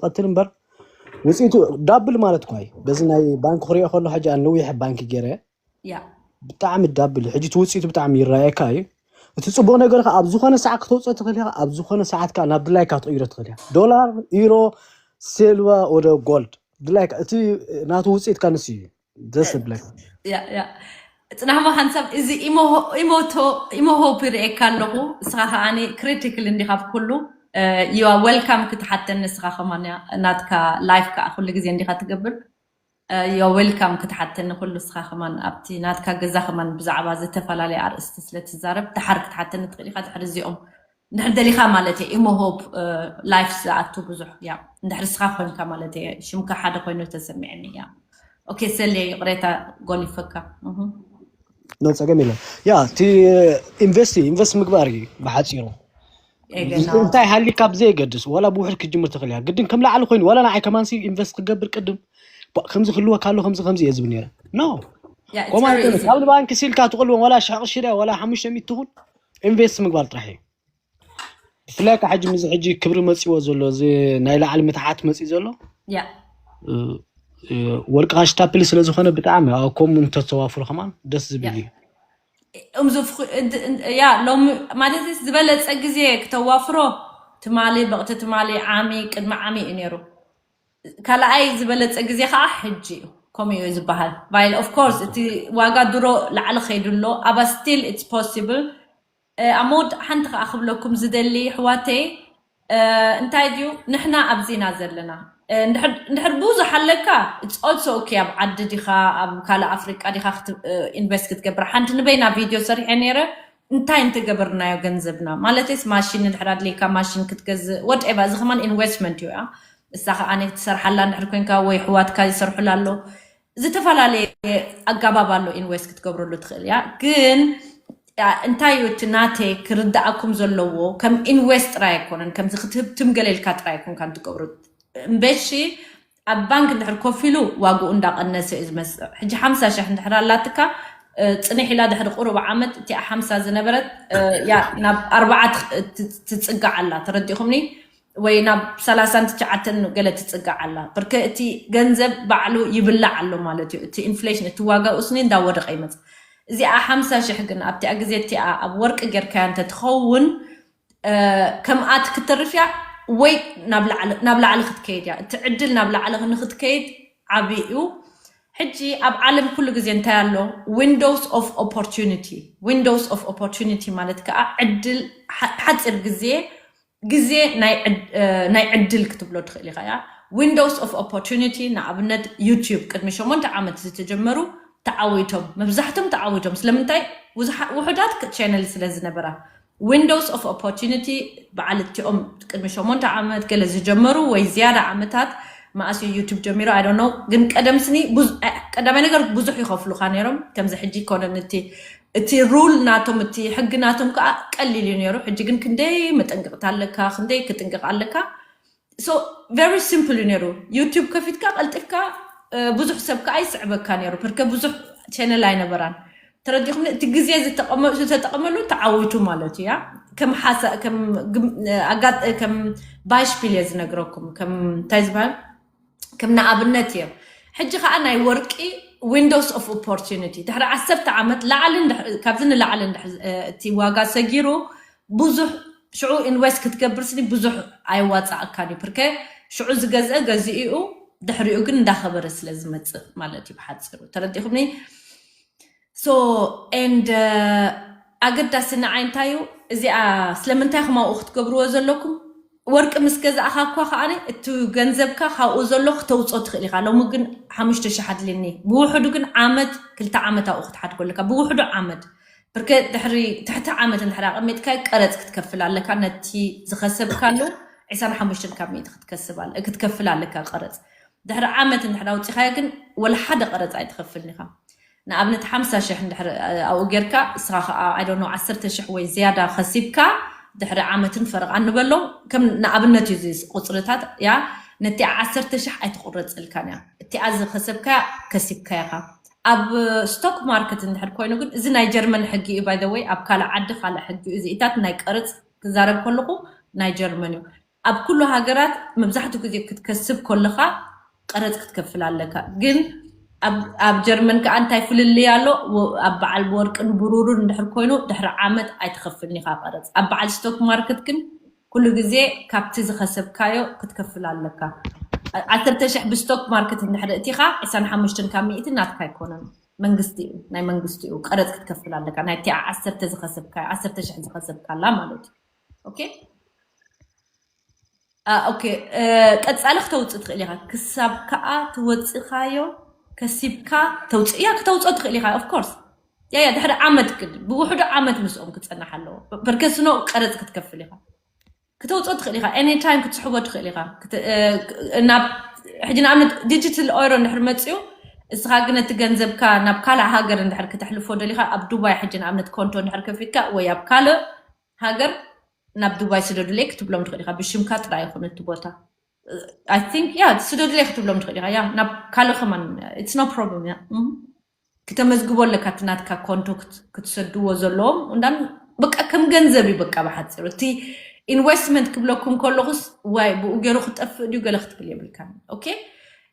ትቐትል እምበር ውፅኢቱ ዳብል ማለት እኳ እዩ። በዚ ናይ ባንክ ክሪኦ ከሎ ሕጂ ኣነ ነዊሕ ባንክ ገይረ ያ ብጣዕሚ ዳብል እዩ። ሕጂ እቲ ውፅኢቱ ብጣዕሚ ይረኣየካ እዩ። እቲ ፅቡቅ ነገር ከዓ ኣብ ዝኾነ ሰዓት ክተውፅኦ ትኽእል ኢኻ። ኣብ ዝኾነ ሰዓት ከዓ ናብ ድላይካ ክትቕይሮ ትኽእል ኢኻ። ዶላር፣ ዩሮ፣ ሲልቨር ወደ ጎልድ ድላይካ እቲ ናቱ ውፅኢት ከንስ እዩ ደስ ዝብለካ። ያ ያ ጽናሕሞ ሓንሳብ እዚ ኢሞ ሆ- ኢሞቶ ኢሞ ሆፕ ይርእየካ ኣለኹ። እስኻ ከዓኒ ክሪቲክል እንዲኻ ብኩሉ። ዩ ዌልካም ክትሓተኒ እስኻ ከማን እያ። ናትካ ላይፍ ከዓ ኩሉ ግዜ እንዲኻ ትገብር። ዩ ዌልካም ክትሓተኒ ኩሉ እስኻ ከማን ኣብቲ ናትካ ገዛ ከማን ብዛዕባ ዝተፈላለየ ኣርእስቲ ስለ ትዛረብ ደሓር ክትሓተኒ ትኽእል ኢኻ። ድሕሪ እዚኦም እንድሕር ደሊኻ ማለት እየ። ኢሞ ሆፕ ላይፍ ዝኣቱ ብዙሕ ያ እንድሕር እስኻ ኮይንካ ማለት እየ። ሽምካ ሓደ ኮይኑ ተሰሚዕኒ ያ። ኦኬ ሰልየ ይቕሬታ ጎሊፈካ። እህ። ኖ ጸገም የለን። ያ እቲ ኢንቨስት ኢንቨስት ምግባር እዩ ብሓፂሩ። ኤገና እንታይ ሃሊካ ብዘየገድስ ዋላ ብውሕድ ክትጅምር ትኽእል እያ። ግድን ከም ላዕሊ ኮይኑ ዋላ ንዓይ ከማንሲ ኢንቨስት ክገብር ቅድም ባ- ከምዚ ክህልወካ ኣሎ ከምዚ ከምዚ እየ ዝብል ነረ። ኖ ያ it's ኮማን very easy። ካብ ባንክ ሲልካ ትቕልቦ ዋላ ሽሕ ቅርሺ ድያ ዋላ ሓሙሽተ ሚእቲ ትኹን ኢንቨስት ምግባር ጥራሕ እዩ። ብፍላይ ከዓ ሕጂ ምዚ ሕጂ ክብሪ መፂዎ ዘሎ እዚ ናይ ላዕሊ ምትሓት መፂ ዘሎ ያ እ፣ እ፣ ወርቂ ካሽታፕሊ ስለ ዝኾነ ብጣዕሚ ኣብ ኮም እንተተዋፍሩ ከማን ደስ ዝብል እዩ። እምዚ ያ ሎሚ ማለት ዝበለፀ ግዜ ክተዋፍሮ ትማሊ በቕቲ ትማሊ ዓሚ ቅድሚ ዓሚ እዩ ነይሩ። ካልኣይ ዝበለፀ ግዜ ከዓ ሕጂ እዩ። ከምኡ እዩ ዝበሃል። ቫይል ኦፍ ኮርስ እቲ ዋጋ ድሮ ላዕሊ ከይዱ ኣሎ። ኣባ ስቲል ኢትስ ፖሲብል። ኣሞድ ሓንቲ ከዓ ክብለኩም ዝደሊ ኣሕዋተይ እ፣ እንታይ ድዩ ንሕና ኣብዚና ዘለና እ፣ እንድሕር እንድሕር ብዙሕ ኣለካ it's also okay። ኣብ ዓዲ ዲኻ ኣብ ካልእ ኣፍሪቃ ዲኻ ኢንቨስት ክትገብር ሓንቲ ንበይና ቪድዮ ሰሪሐ ነይረ። እንታይ እንተገበርናዮ ገንዘብና ማለትስ ማሽን እንድሕር ኣድልየካ ማሽን ክትገዝእ ወድኤባ እዚ ከማን ኢንቨስትመንት እዩ። እሳ ከዓ ክትሰርሓላ እንድሕር ኮንካ ወይ ኣሕዋትካ ይሰርሑላ ኣሎ ዝተፈላለየ ኣገባብ ኣሎ ኢንቨስት ክትገብረሉ ትኽእል እያ። ግን እንታይ እዩ እቲ ናተይ ክርዳኣኩም ዘለዎ ከም ኢንቨስት ጥራይ ኣይኮነን ከምዚ ክትህብትም ገለ ኢልካ ጥራይ ኣይኮንካን ትገብሩ። እምበሺ ኣብ ባንክ እንድሕር ኮፍ ኢሉ ዋግኡ እንዳቀነሰ እዩ ዝመፅእ። ሕጂ ሓምሳ ሽሕ እንድሕር ኣላትካ ጽንሕ ኢላ ድሕሪ ቁሩብ ዓመት እቲኣ ሓምሳ ዝነበረት ያ ናብ ኣርባዓ ትፅጋዕ ኣላ። ተረዲኹምኒ? ወይ ናብ ሰላሳን ትሽዓተን ገለ ትፅጋዕ ኣላ። ብርከ እቲ ገንዘብ ባዕሉ ይብላዕ ኣሎ ማለት እዩ። እቲ ኢንፍሌሽን እቲ ዋጋ ኡስኒ እንዳወደቀ ይመፅእ። እዚኣ ሓምሳ ሽሕ ግን ኣብቲኣ ግዜ እቲኣ ኣብ ወርቂ ጌርካያ እንተትኸውን ከምኣት ክትርፍ እያ ወይ ናብ ላዕሊ ክትከይድ እያ። እቲ ዕድል ናብ ላዕሊ ንክትከይድ ዓብዪ እዩ። ሕጂ ኣብ ዓለም ኩሉ ግዜ እንታይ ኣሎ? Windows of opportunity። Windows of opportunity ማለት ከዓ ዕድል ሓፂር ግዜ ግዜ ናይ ዕድል ክትብሎ ትኽእል ኢኻ እያ። Windows of opportunity ንኣብነት ዩቲዩብ ቅድሚ ሸሞንተ ዓመት ዝተጀመሩ ተዓዊቶም መብዛሕቶም ተዓዊቶም ስለምንታይ ውሕዳት ቻነል ስለ ዝነበራ Windows of opportunity በዓል እቲኦም ቅድሚ ሸሞንተ ዓመት ገለ ዝጀመሩ ወይ ዝያዳ ዓመታት መኣስ ዩቲዩብ ጀሚሩ I don't know። ግን ቀደም ስኒ ቀዳማይ ነገር ብዙሕ ይኸፍሉካ ነይሮም። ከምዚ ሕጂ ይኮነን እቲ እቲ ሩል ናቶም እቲ ሕጊ ናቶም ከዓ ቀሊል እዩ ነይሩ። ሕጂ ግን ክንደይ መጠንቀቕታ ኣለካ፣ ክንደይ ክጥንቀቕ ኣለካ። So very simple እዩ ነይሩ። ዩቲዩብ ከፊትካ ቀልጢፍካ ብዙሕ ሰብ ከዓ ይስዕበካ ነይሩ። ርከ ብዙሕ ቻነል ኣይነበራን። ተረዲኹም እቲ ግዜ ዝተጠቀመሉ ተዓዊቱ ማለት እዩ። ከም ሓሳ ከም ባይሽፒል እየ ዝነግረኩም ከም እንታይ ዝበሃል ከም ንኣብነት እዮም። ሕጂ ከዓ ናይ ወርቂ Windows of opportunity ድሕሪ ዓሰርተ ዓመት ላዕሊ ካብዚ ንላዕሊ እቲ ዋጋ ሰጊሩ ብዙሕ ሽዑ ኢንቨስት ክትገብር ስኒ ብዙሕ ኣይዋፃእካን እዩ። ፕርከ ሽዑ ዝገዝአ ገዚኡ ድሕሪኡ ግን እንዳኸበረ ስለ ዝመፅእ ማለት እዩ ብሓፂሩ። ተረዲኹምኒ? So and ኣገዳሲ ንዓይ እንታይ እዩ እዚኣ ስለምንታይ ከማኡ ክትገብርዎ ዘለኩም? ወርቂ ምስ ገዛእኻ እኳ ከዓኒ እቲ ገንዘብካ ካብኡ ዘሎ ክተውፅኦ ትኽእል ኢኻ። ሎሚ ግን ሓሙሽተ ሽሕ ኣድልኒ ብውሕዱ ግን ዓመት ክልተ ዓመት ኣብኡ ክትሓድጎ ኣለካ። ብውሕዱ ዓመት ብርከ ድሕሪ ትሕቲ ዓመት እንድሕር ኣቐሚጥካ ቀረፅ ክትከፍል ኣለካ። ነቲ ዝኸሰብካሉ ዕስራን ሓሙሽተን ካብ ሚእቲ ክትከፍል ኣለካ ቀረፅ። ድሕሪ ዓመት እንድሕር ኣውፂኻዮ ግን ወላ ሓደ ቀረፅ ኣይትኸፍልን ኢኻ። ንኣብነት ሓምሳ ሽሕ እንድሕር ኣብኡ ጌርካ እስኻ ከዓ I don't know ዓሰርተ ሽሕ ወይ ዝያዳ ከሲብካ ድሕሪ ዓመትን ፈረቓን ንበሎ ከም ንኣብነት እዩ እዚ ቁፅርታት ያ ነቲ ዓሰርተ ሽሕ ኣይትቁረፀልካን እያ። እቲኣ ዝኸሰብካያ ከሲብካ ኢኻ። ኣብ ስቶክ ማርኬት እንድሕር ኮይኑ ግን እዚ ናይ ጀርመን ሕጊ እዩ። By the way ኣብ ካልእ ዓዲ ካልእ ሕጊ እዩ። እዚኢታት ናይ ቀረፅ ክዛረብ ከለኹ ናይ ጀርመን እዩ። ኣብ ኩሉ ሃገራት መብዛሕትኡ ግዜ ክትከስብ ከለኻ ቀረጽ ክትከፍል ኣለካ። ግን ኣብ ጀርመን ከዓ እንታይ ፍልልይ ኣሎ? ኣብ በዓል ብወርቅን ብሩሩን እንድሕር ኮይኑ ድሕሪ ዓመት ኣይትኸፍልን ኢኻ ቀረጽ። ኣብ በዓል ስቶክ ማርኬት ግን ኩሉ ግዜ ካብቲ ዝኸሰብካዮ ክትከፍል ኣለካ። ዓሰርተ ሽሕ ብስቶክ ማርኬት እንድሕር እቲኻ ዕስራን ሓሙሽተን ካብ ሚእቲ ናትካ ኣይኮነን፣ መንግስቲ እዩ፣ ናይ መንግስቲ እዩ። ቀረጽ ክትከፍል ኣለካ ናይቲ ዓሰርተ ዝኸሰብካዮ፣ ዓሰርተ ሽሕ ዝኸሰብካላ ማለት እዩ። ኦኬ። ኦኬ። ቀፃሊ ክተውፅእ ትኽእል ኢኻ። ክሳብ ከዓ ትወፅኻዮ ከሲብካ ተውፅእ እያ። ክተውፅኦ ትኽእል ኢኻ። ኦፍኮርስ ያ ያ ድሕሪ ዓመት ግን ብውሕዱ ዓመት ምስኦም ክፀናሕ ኣለዎ። ፐርከስኖ ቀረፅ ክትከፍል ኢኻ። ክተውፅኦ ትኽእል ኢኻ። ኤኒታይም ክትስሕቦ ትኽእል ኢኻ። ናብ ሕጂ ንኣብነት ዲጂታል ኦይሮ እንድሕር መፅኡ፣ እስኻ ግን እቲ ገንዘብካ ናብ ካልእ ሃገር እንድሕር ክተሕልፎ ደሊኻ፣ ኣብ ዱባይ ሕጂ ንኣብነት ኮንቶ እንድሕር ከፊትካ ወይ ኣብ ካልእ ሃገር ናብ ዱባይ ስደዱለይ ክትብሎም ትኽእል ኢኻ። ብሽምካ ጥራይ ይኹን እቲ ቦታ። I think ያ ስደዱለይ ክትብሎም ትኽእል ኢኻ። ያ ናብ ካልእ ከማን it's no problem። ያ ክትመዝግቦ ኣለካ፣ እቲ ናትካ ኮንቶ ክትሰድዎ ዘለዎም እንዳን በቃ ከም ገንዘብ እዩ። በቃ ብሓፂሩ እቲ ኢንቨስትመንት ክብለኩም ከለኹስ ዋይ ብኡ ገይሩ ክጠፍእ ድዩ ገለ ክትብል የብልካ። ኦኬ።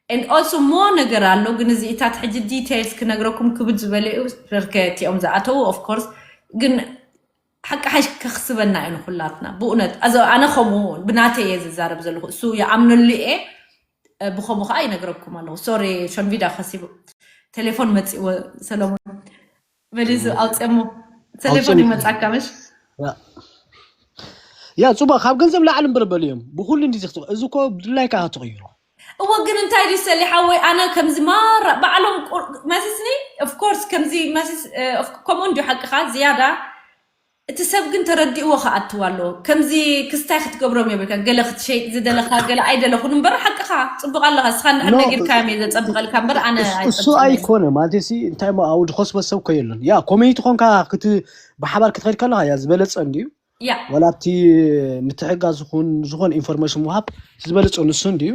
And also more ነገር ኣሎ፣ ግን እዚኢታት ሕጂ ዲቴይልስ ክነግረኩም ክብድ ዝበለ እዩ። ርከ እቲኦም ዝኣተዉ ኦፍኮርስ ግን ሓቂ ሓሽ ከኽስበና እዩ ንኩላትና ብእውነት። ኣነ ከምኡ ብናተይ እየ ዝዛረብ ዘለኹ፣ እሱ ይኣምነሉ እየ። ብኸምኡ ከዓ ይነግረኩም ኣለኹ። ሶሪ ሸንቪዳ ከሲቡ ቴሌፎን መፂእዎ ሰለሙን መሊሱ ኣውፅሞ። ቴሌፎን ይመፃካ ምሽ? ያ ፅቡቅ ካብ ገንዘብ ላዕሊ እምበር በሉ እዮም ብኩሉ እንዲ እዚ እኮ ብድላይ ከዓ ትቕይሮ። እወ ግን እንታይ ድዩ ሰሊ ሓወይ፣ ኣነ ከምዚ ማራ ባዕሎም መስስኒ ኦፍኮርስ ከምዚ መስስ ከምኡ እንዲዩ ሓቅኻ ዝያዳ። እቲ ሰብ ግን ተረዲእዎ ክኣትዋ ኣለዎ። ከምዚ ክስታይ ክትገብሮም የብልካ። ገለ ክትሸይጥ ዝደለካ ገለ ኣይደለኹን እምበር ሓቅኻ ጽቡቕ ኣለኻ። እስኻ እንድሕር ነጊርካዮም እየ ዘጸብቐልካ እምበር ኣነ እሱ ኣይኮነ ማለት ሲ እንታይ ሞ ኣው ድኾስበት ሰብ ኮ የለን። ያ ኮሜይቲ ኮንካ ክት ብሓባር ክትኸድ ከለኻ ያ ዝበለጸ እንድዩ። ያ ወላ ኣብቲ ምትሕጋ ዝኹን ዝኾን ኢንፎርሜሽን ምሃብ ዝበለጸ ንሱ እንድዩ።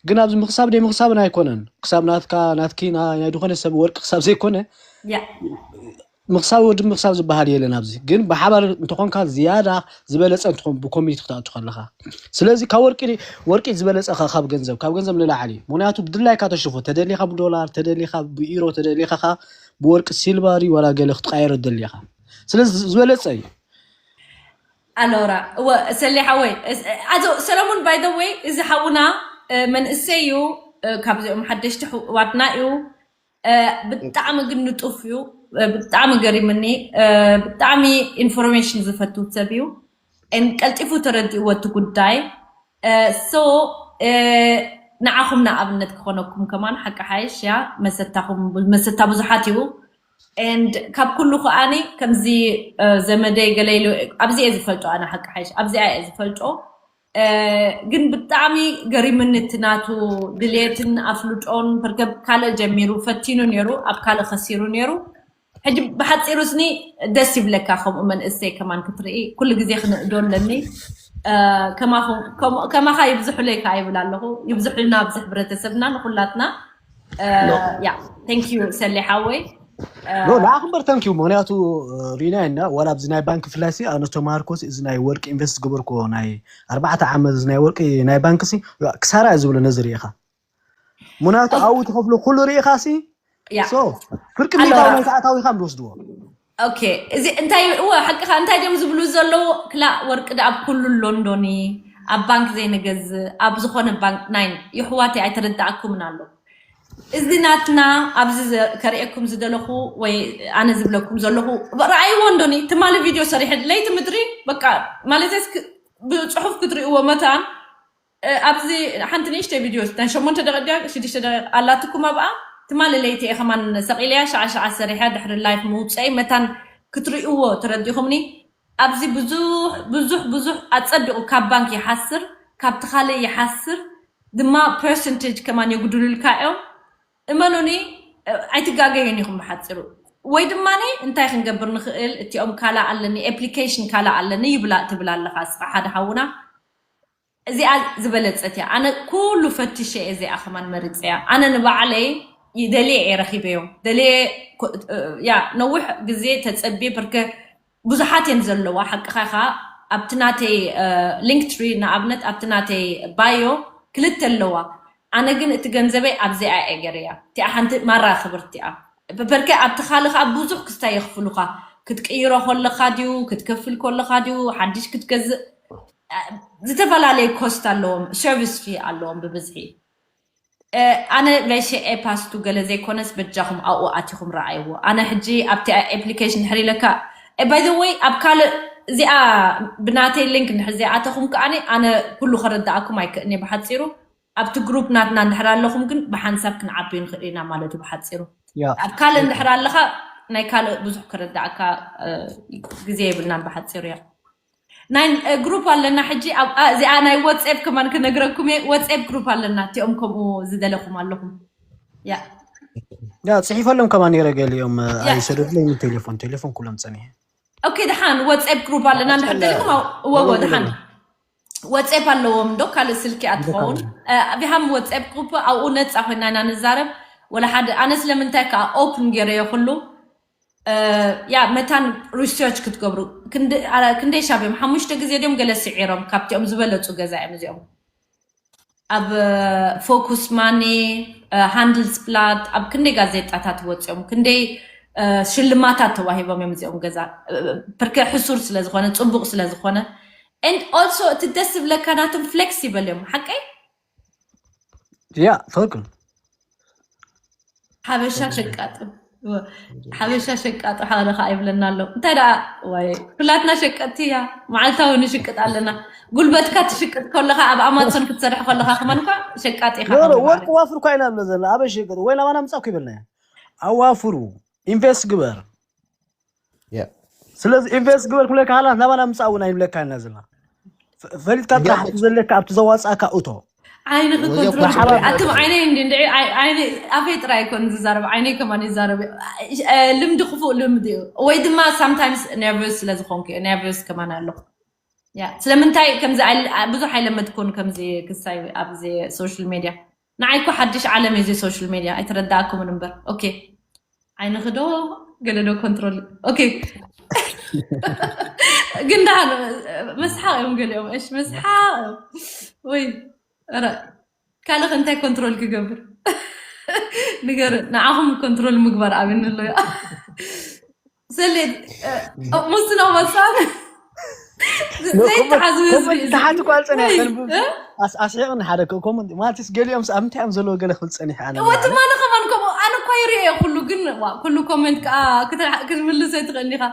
ግን ኣብዚ ምክሳብ ደይ ምክሳብን ኣይኮነን። ክሳብ ናትካ ናትኪ ናይ ዝኾነ ሰብ ወርቂ ክሳብ ዘይኮነ ያ ምክሳብ ወዲ ምክሳብ ዝበሃል የለን ኣብዚ። ግን ብሓባር እንተኾንካ ዝያዳ ዝበለጸ እንትኾን ብኮሚኒቲ ክትኣቱ ከለኻ። ስለዚ ካብ ወርቂ ወርቂ ዝበለጸ ካብ ገንዘብ ካብ ገንዘብ ንላዕሊ እዩ። ምክንያቱ ብድላይካ ተሽፎ ተደሊኻ ብዶላር ተደሊኻ ብኢሮ ተደሊኻ ብወርቂ ሲልቨር ዋላ ገለ ክትቃየሮ ደሊኻ። ስለዚ ዝበለጸ እዩ። ኣሎራ እወ ሰሌ ሓወይ ኣዞ ሰለሙን by the way እዚ ሓውና መንእሰይ እዩ። ካብዚኦም ሓደሽቲ ሕዋትና እዩ። ብጣዕሚ ግን ንጡፍ እዩ። ብጣዕሚ ገሪምኒ። ብጣዕሚ ኢንፎርሜሽን ዝፈቱ ሰብ እዩ። ቀልጢፉ ተረዲእዎ እቲ ጉዳይ። So ንዓኹም ንኣብነት ክኾነኩም ከማን ሓቂ ሓይሽ ያ መሰታኹም መሰታ ብዙሓት እዩ። And ካብ ኩሉ ከዓኒ ከምዚ ዘመደይ ገለ ኢሉ ኣብዚ እየ ዝፈልጦ ኣነ ሓቂ ሓይሽ ኣብዚኣ እየ ዝፈልጦ። ግን ብጣዕሚ ገሪምኒ እቲ ናቱ ድሌትን ኣፍልጦን ርከብ ካልእ ጀሚሩ ፈቲኑ ነይሩ ኣብ ካልእ ከሲሩ ነይሩ። ሕጂ ብሓፂሩ ስኒ ደስ ይብለካ ከምኡ መንእሰይ ከማን ክትርኢ ኩሉ ግዜ ክንእዶ ኣለኒ። ከማኻ ይብዝሑለይ ከዓ ይብል ኣለኹ። ይብዝሑልና ኣብዚ ሕብረተሰብና ንኩላትና። ያ thank you ሰሌ ሓወይ። ኖ ንዓኹም በር thank you ምክንያቱ ሪና ኢና ዋላ ኣብዚ ናይ ባንክ ፍላይ ሲ ኣነ ተማሃርኮ እዚ ናይ ወርቂ ኢንቨስት ዝገበርኩ ናይ ኣርባዕተ ዓመት እዚ ናይ ወርቂ ናይ ባንክ ሲ ክሳራ እዩ ዝብሎ ነዚ ርኢኻ ምክንያቱ ኣብኡ ትኸፍሎ ኩሉ ርኢኻ ሲ ፍርቂ ሚእታዊ ናይ ሰዓታዊ ኢኻ ዝወስድዎ። ኦኬ እዚ እንታይ እወ ሓቅኻ እንታይ ድዮም ዝብሉ ዘለዉ ክላ ወርቂ ዳ ኣብ ኩሉ ሎንዶኒ ኣብ ባንክ ዘይንገዝእ ኣብ ዝኾነ ባንክ ናይ ይሕዋተይ ኣይተረዳእኩምን ኣሎ። እዚ ናትና ኣብዚ ከርእየኩም ዝደለኹ ወይ ኣነ ዝብለኩም ዘለኹ ረኣይዎ እንዶኒ ትማሊ ቪድዮ ሰሪሐ ለይቲ ምድሪ በቃ ማለት ብፅሑፍ ክትርእይዎ መታን ኣብዚ ሓንቲ ንእሽተይ ቪድዮ ናይ ሸሞንተ ደቂቅ ድያ ሽዱሽተ ደቂቅ ኣላትኩም ኣብኣ ትማሊ ለይቲ እየ ከማን ሰቂለያ ሸዓ ሸዓ ሰሪሐ ድሕሪ ላይፍ ምውፀይ መታን ክትርእይዎ ተረዲኹምኒ። ኣብዚ ብዙሕ ብዙሕ ብዙሕ ኣፀቢቑ ካብ ባንክ ይሓስር ካብቲ ካልእ ይሓስር ድማ ፐርሰንቴጅ ከማን የጉድሉልካ እዮም። እመኑኒ ኣይትጋገዩን ኢኹም ብሓፂሩ። ወይ ድማ እንታይ ክንገብር ንኽእል እቲኦም ካልእ ኣለኒ application ካልእ ኣለኒ ይብላ ትብል ኣለኻ እስኻ ሓደ ሓውና። እዚኣ ዝበለፀት እያ ኣነ ኩሉ ፈትሸ እየ እዚኣ ከማን መሪፀያ ኣነ ንባዕለይ ይደልየ እየ ረኺበዮ ደልየ ያ ነዊሕ ግዜ ተፀብየ በርከ ብዙሓት እየን ዘለዋ ሓቅኻ ኢኻ። ኣብቲ ናተይ ሊንክ ትሪ ንኣብነት ኣብቲ ናተይ ባዮ ክልተ ኣለዋ። ኣነ ግን እቲ ገንዘበይ ኣብዚኣ እየ ገይረያ። እቲኣ ሓንቲ ማራ ክብርቲ እያ። በርከ ኣብቲ ካልእ ከዓ ብዙሕ ክስታይ የኽፍሉኻ። ክትቅይሮ ከለኻ ድዩ ክትከፍል ከለኻ ድዩ ሓድሽ ክትገዝእ እ፣ ዝተፈላለየ ኮስት ኣለዎም። ሰርቪስ ፊ ኣለዎም ብብዝሒ። እ፣ ኣነ በይሸ ኤፓስቱ ገለ ዘይኮነስ በጃኹም ኣብኡ ኣቲኹም ረኣይዎ። ኣነ ሕጂ ኣብቲ ኣፕሊኬሽን ድሕር ኢለካ ባይ ወይ ኣብ ካልእ እዚኣ ብናተይ ሊንክ እንድሕር ዘይኣተኹም ከኣኒ ኣነ ኩሉ ከረዳኣኩም ኣይክእልኒ ብሓፂሩ። ኣብቲ ግሩፕ ናትና እንድሕር ኣለኹም ግን ብሓንሳብ ክንዓቢ ንኽእል ኢና ማለት እዩ ብሓፂሩ። ያ ኣብ ካልእ እንድሕር ኣለኻ ናይ ካልእ ብዙሕ ክረዳእካ እ፣ ግዜ የብልናን ብሓፂሩ እያ። ናይ እ፣ ግሩፕ ኣለና ሕጂ ኣብ- ኣ- እዚኣ ናይ ወትስኤፕ ከማን ክነግረኩም እየ። ወትስኤፕ ግሩፕ ኣለና እቲኦም ከምኡ ዝደለኹም ኣለኹም። ያ ያ ፅሒፈሎም ከማን ነይረ ገሊኦም እ፣ ያ ኣይሰደድለይ ቴሌፎን ቴሌፎን ኩሎም ፀኒሐ ኦኬ፣ ደሓን ወትስኤፕ ግሩፕ ኣለና። እንድሕር ደሊኹም ኣው- እወ እወ፣ ደሓን ወትስኤፕ ኣለዎም ዶ ካልእ ስልኪ እያ ትኸውን። እ፣ ቢሃም ወትስኤፕ ግሩፕ ኣብኡ ነፃ ኮይና ኢና ንዛረብ። ወላ ሓደ ኣነ ስለምንታይ ከዓ ኦፕን ገይረዮ ኩሉ እ፣ ያ መታን ሪሰርች ክትገብሩ ክንድ- ኣረ፣ ክንደይ ሻብ እዮም ሓሙሽተ ግዜ ድዮም ገለ ስዒሮም ካብቲኦም ዝበለፁ ገዛ እዮም እዚኦም ኣብ ፎኩስ ማኒ ሃንድልስ ብላድ ኣብ ክንደይ ጋዜጣታት ወፂኦም ክንደይ እ፣ ሽልማታት ተዋሂቦም እዮም እዚኦም ገዛ እ፣ ብርክ ሕሱር ስለዝኾነ ፅቡቅ ስለዝኾነ and also እቲ ደስ ዝብለካ ናቶም ፍሌክሲብል እዮም ሓቀይ ያ ትኽክል ሓበሻ ሸቃጥ ሓበሻ ሸቃጥ ሓደ ከዓ ይብለና ኣሎ እንታይ ደኣ ወይ ኩላትና ሸቀጥቲ እያ መዓልታዊ ንሽቅጥ ኣለና ጉልበትካ ትሽቅጥ ከለካ ኣብ ኣማዞን ክትሰርሕ ከለካ ከማንኳ ሸቃጥ ኢካ ወርቂ ዋፍር እኳ ኢና ብለ ዘለና ኣበይ ሸቅጥ ወይ ናባና ምፃ እኮ ይበልና ኣዋፍሩ ኢንቨስት ግበር Yeah. ስለዚ ኢንቨስት ግበር ክብለካ ሃላት ናባና ምፃ እውን ኣይብለካ ኢና ዘለና ፈሊጥካ ጥራሕ ዘለካ ኣብቲ ዘዋፃእካ እቶ ዓይንኺ ወዘ ኮንትሮል ኳሓባ ግበሪ ኣትም ዓይነይ እንዲ እንዲ ዓይነይ ኣፈይ ጥራይ ኣይኮን ዝዛረብ ዓይነይ ከማን ይዛረብ እ፣ ልምዲ ክፉእ ልምዲ እዩ ወይ ድማ ሳምታይምስ ነርቨስ ስለ ዝኾንኩ እዩ ነርቨስ ከማን ኣለኹ ያ ስለምንታይ ከምዚ ኣል- ብዙሕ ኣይለመድኩን ከምዚ ክሳይ ኣብዚ ሶሻል ሜድያ ንዓይ እኮ ሓድሽ ዓለም እዩ እዚ ሶሻል ሜድያ ኣይተረዳእኩምን እምበር ኦኬ ዓይንኺ ዶ ገለ ዶ ኮንትሮል ኦኬ ግን ደሓን መስሓቅ እዮም ገሊኦም እሽ መስሓቅ እዮም ወይ ኧረ ካልእ እንታይ ኮንትሮል ክገብር ንገር ንዓኹም ኮንትሮል ምግባር ኣብኒ ኣሎ ያ ሰሌት ሙስና መሳብ ዘይተሓዝ ህዝቢ እዩ ተሓቲ ኳልፀን ወይ ኣስሒቕን ሓደ ኮመንት ማለትስ ገሊኦም ኣብ ምንታይ እዮም ዘለዎ ገለ ክብል ፀኒሕ ኣነ ወትማነ ከማን ከምኡ ኣነ እኳ ይርእየ ኩሉ ግን ዋ፣ ኩሉ ኮመንት ከዓ ክተ- ክትምልስ ኣይትኽእል ኢኻ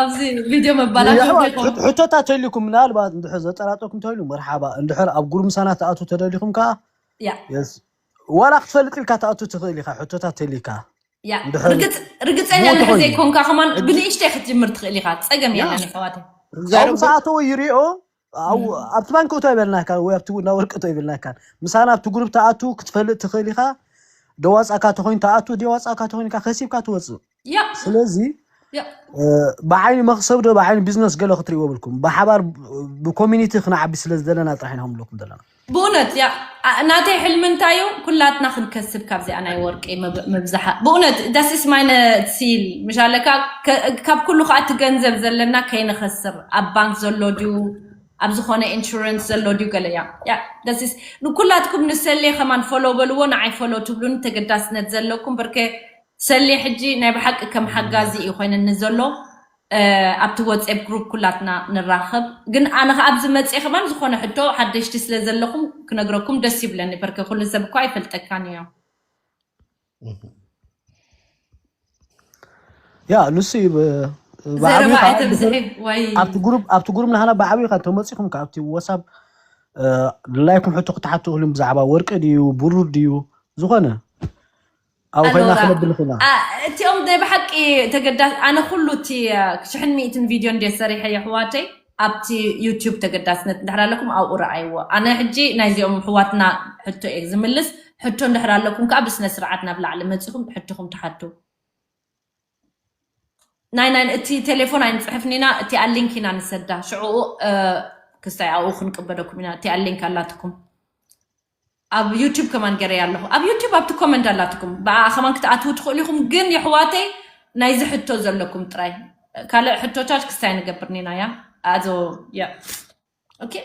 ኣብዚ ቪድዮ መባላሽ ዘይኮነ ሕቶታት ተልኩም ምናልባት እንድሕር ዘጠራጠኩም ተሉ መርሓባ እንድሕር ኣብ ጉርምሳና ተኣቱ ተደሊኹም ከዓ ያ የስ ዋላ ክትፈልጥ ኢልካ ተኣቱ ትኽእል ኢኻ ሕቶታት ተሊካ ያ እንድሕር ርግፅ- ርግፀኛ ሞት እንድሕር ኾይኑ። ዘይኮንካ ከማን ብንእሽተይ ክትጅምር ትኽእል ኢኻ ፀገም የለን ኣሕዋተይ ኣብኡ ሰዓተዎ ይሪኦ ኣብኡ ኣብቲ ባንክ እቶ ይበልናካ ወይ ኣብቲ ቡና ወርቂ እቶ ይበልናካ ምሳና ኣብቲ ግሩፕ ተኣቱ ክትፈልጥ ትኽእል ኢኻ ደዋፃካ ተኾይኑ ተኣቱ ደዋፃካ ተኾይንካ ከሲብካ ትወፅእ ያ ስለዚ ያ እ፣ ብዓይኒ መክሰብ ዶ ብዓይኒ ቢዝነስ ገለ ክትሪእዎ ብልኩም ብሓባር ብኮሚኒቲ ክንዓቢ ስለ ዝደለና ጥራሕ ኢና ከምብለኩም ዘለና ብእውነት ያ ኣ- ናተይ ሕልሚ እንታይ እዩ ኩላትና ክንከስብ ካብዚኣ ናይ ወርቂ ምብ- ምብዛሓ ብእውነት ዳስስ ማይነ ሲል ምሻለካ ከ- ካብ ኩሉ ከዓ እቲ ገንዘብ ዘለና ከይንኸስር ኣብ ባንክ ዘሎ ድዩ ኣብ ዝኾነ ኢንሹረንስ ዘሎ ድዩ ገለ ያ ያ ዳስስ ንኩላትኩም ንሰሌ ከማን ፎሎ በልዎ ንዓይ ፎሎ ትብሉን ተገዳስነት ዘለኩም ብርከ ሰሌ ሕጂ ናይ ብሓቂ ከም ሓጋዚ እዩ ኮይነኒ ዘሎ እ፣ ኣብቲ ወትስኤፕ ግሩፕ ኩላትና ንራኸብ ግን ኣነ ከ ኣብዚ መፅእ ከማን ዝኾነ ሕቶ ሓደሽቲ ስለ ዘለኹም ክነግረኩም ደስ ይብለኒ በርከ ኩሉ ሰብ እኳ ኣይፈልጠካን እዮም ያ ንሱ እዩ ብ- ብዓብዩ ዘረባ ከዓ ኣይተብዝሒ ወይ ኣብቲ ግሩፕ ኣብቲ ግሩፕ ናህና ብዓብዩ ካብ ተመፂኹም ካብቲ ወሳብ ድላይኩም ሕቶ ክትሓቱ ክእሉ ብዛዕባ ወርቂ ድዩ ብሩር ድዩ ዝኾነ ኣብ ኮይና ኣሎራ ክነብል ንኽእላ ኣ፣ እቲኦም ናይ ብሓቂ ተገዳስ ኣነ ኩሉ እቲ እ፣ ሽሕን ሚእትን ቪድዮ እንደ ሰሪሐ የሕዋተይ ኣብቲ ዩቲዩብ ተገዳስነት እንድሕር ኣለኩም ኣብኡ ረኣይዎ ኣነ ሕጂ ናይዚኦም ሕዋትና ሕቶ እየ ዝምልስ ሕቶ እንድሕር ኣለኩም ከዓ ብስነ ስርዓት ናብ ላዕሊ መፂኹም ሕቶኹም ትሓቱ ናይ ናይ እቲ ቴሌፎን ኣይንፅሕፍን ኢና እቲኣ ሊንክ ኢና ንሰዳ ሽዕኡ እ፣ ክስታይ ኣብኡ ክንቅበለኩም ኢና እቲኣ ሊንክ ኣላትኩም ኣብ ዩቲብ ከማን ገይረያ ኣለኹ ኣብ ዩቲብ ኣብቲ ኮመንት ኣላትኩም ብኣ ከማን ክትኣትዉ ትኽእሉ ኢኹም ግን የሕዋተይ ናይዚ ሕቶ ዘለኩም ጥራይ ካልእ ሕቶታት ክስታይ ንገብር ኒና እያ Also, ja. Okay.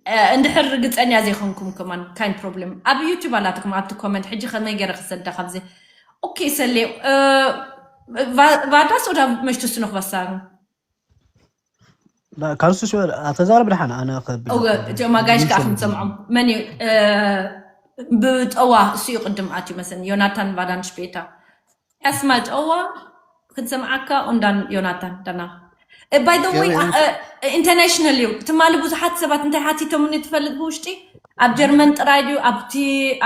Äh, እንድሕር ርግፀኛ ዘይኮንኩም ከማን kind problem ኣብ ዩቲዩብ ኣላትኩም ኣብቲ ኮመንት ሕጂ ከመይ ገይረ ክሰዳ ካብዚ okay ሰሌ äh, war das oder möchtest du noch was sagen? ካልሱ ተዛረብ ድሓን ኣነ ከብል እቲኦም ኣጋይሽ ከዓ ክንሰምዖም መን እዩ ብጠዋ እሱ እዩ ቅድም ኣትዩ መሰለኒ ዮናታን war dann später erstmal ጠዋ ክንሰምዓካ und dann ዮናታን ደና by the way international እዩ ትማሊ ብዙሓት ሰባት እንታይ ሓቲቶምኒ ትፈልጥ ብውሽጢ ኣብ ጀርመን ጥራይ ድዩ ኣብቲ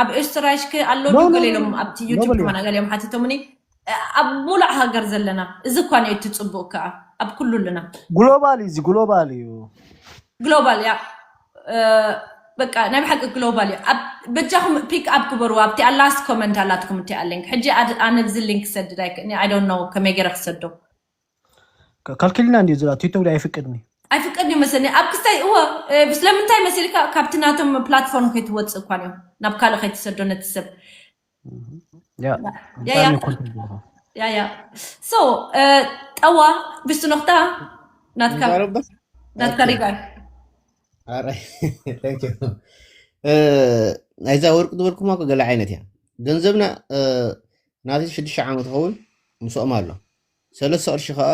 ኣብ ኦስትራይሽ ከ ኣሎ ድዩ ገለ ኢሎም ኣብቲ ዩቲብ ከማና ገሊኦም ሓቲቶምኒ ኣብ ሙሉእ ሃገር ዘለና እዚ እኳ ነቲ ፅቡቅ ከዓ ኣብ ኩሉ ኣለና ግሎባል እዩ ግሎባል እዩ ግሎባል ያ በቃ ናይ ብሓቂ ግሎባል እዩ በጃኹም pick up ግበሩ ኣብቲ last comment ኣላትኩም እቲ ኣለኝ ሕጂ ኣነ ብዚ link ክሰድድ ኣይክእኒ I don't know ከመይ ገይረ ክሰዶ ካልክልና እንዲ ዝላ ቲክቶክ ኣይፍቅድኒ ኣይፍቀድ እዩ መሰለኒ ኣብ ክስታይ እወ ስለምንታይ መሲልካ ካብቲ ናቶም platform ከይትወፅእ እኳ እዮም ናብ ካልእ ከይትሰዶ ነቲ ሰብ ያ ያ so ጠዋ ብስቲ ኖክታ ናትካ ናትካ ሪጋ ናይዛ ወርቂ ዝበልኩማ ገለ ዓይነት እያ ገንዘብና ናቲ ሽዱሽተ ዓመት ኸውን ምስኦም ኣሎ ሰለስተ ቅርሺ ከዓ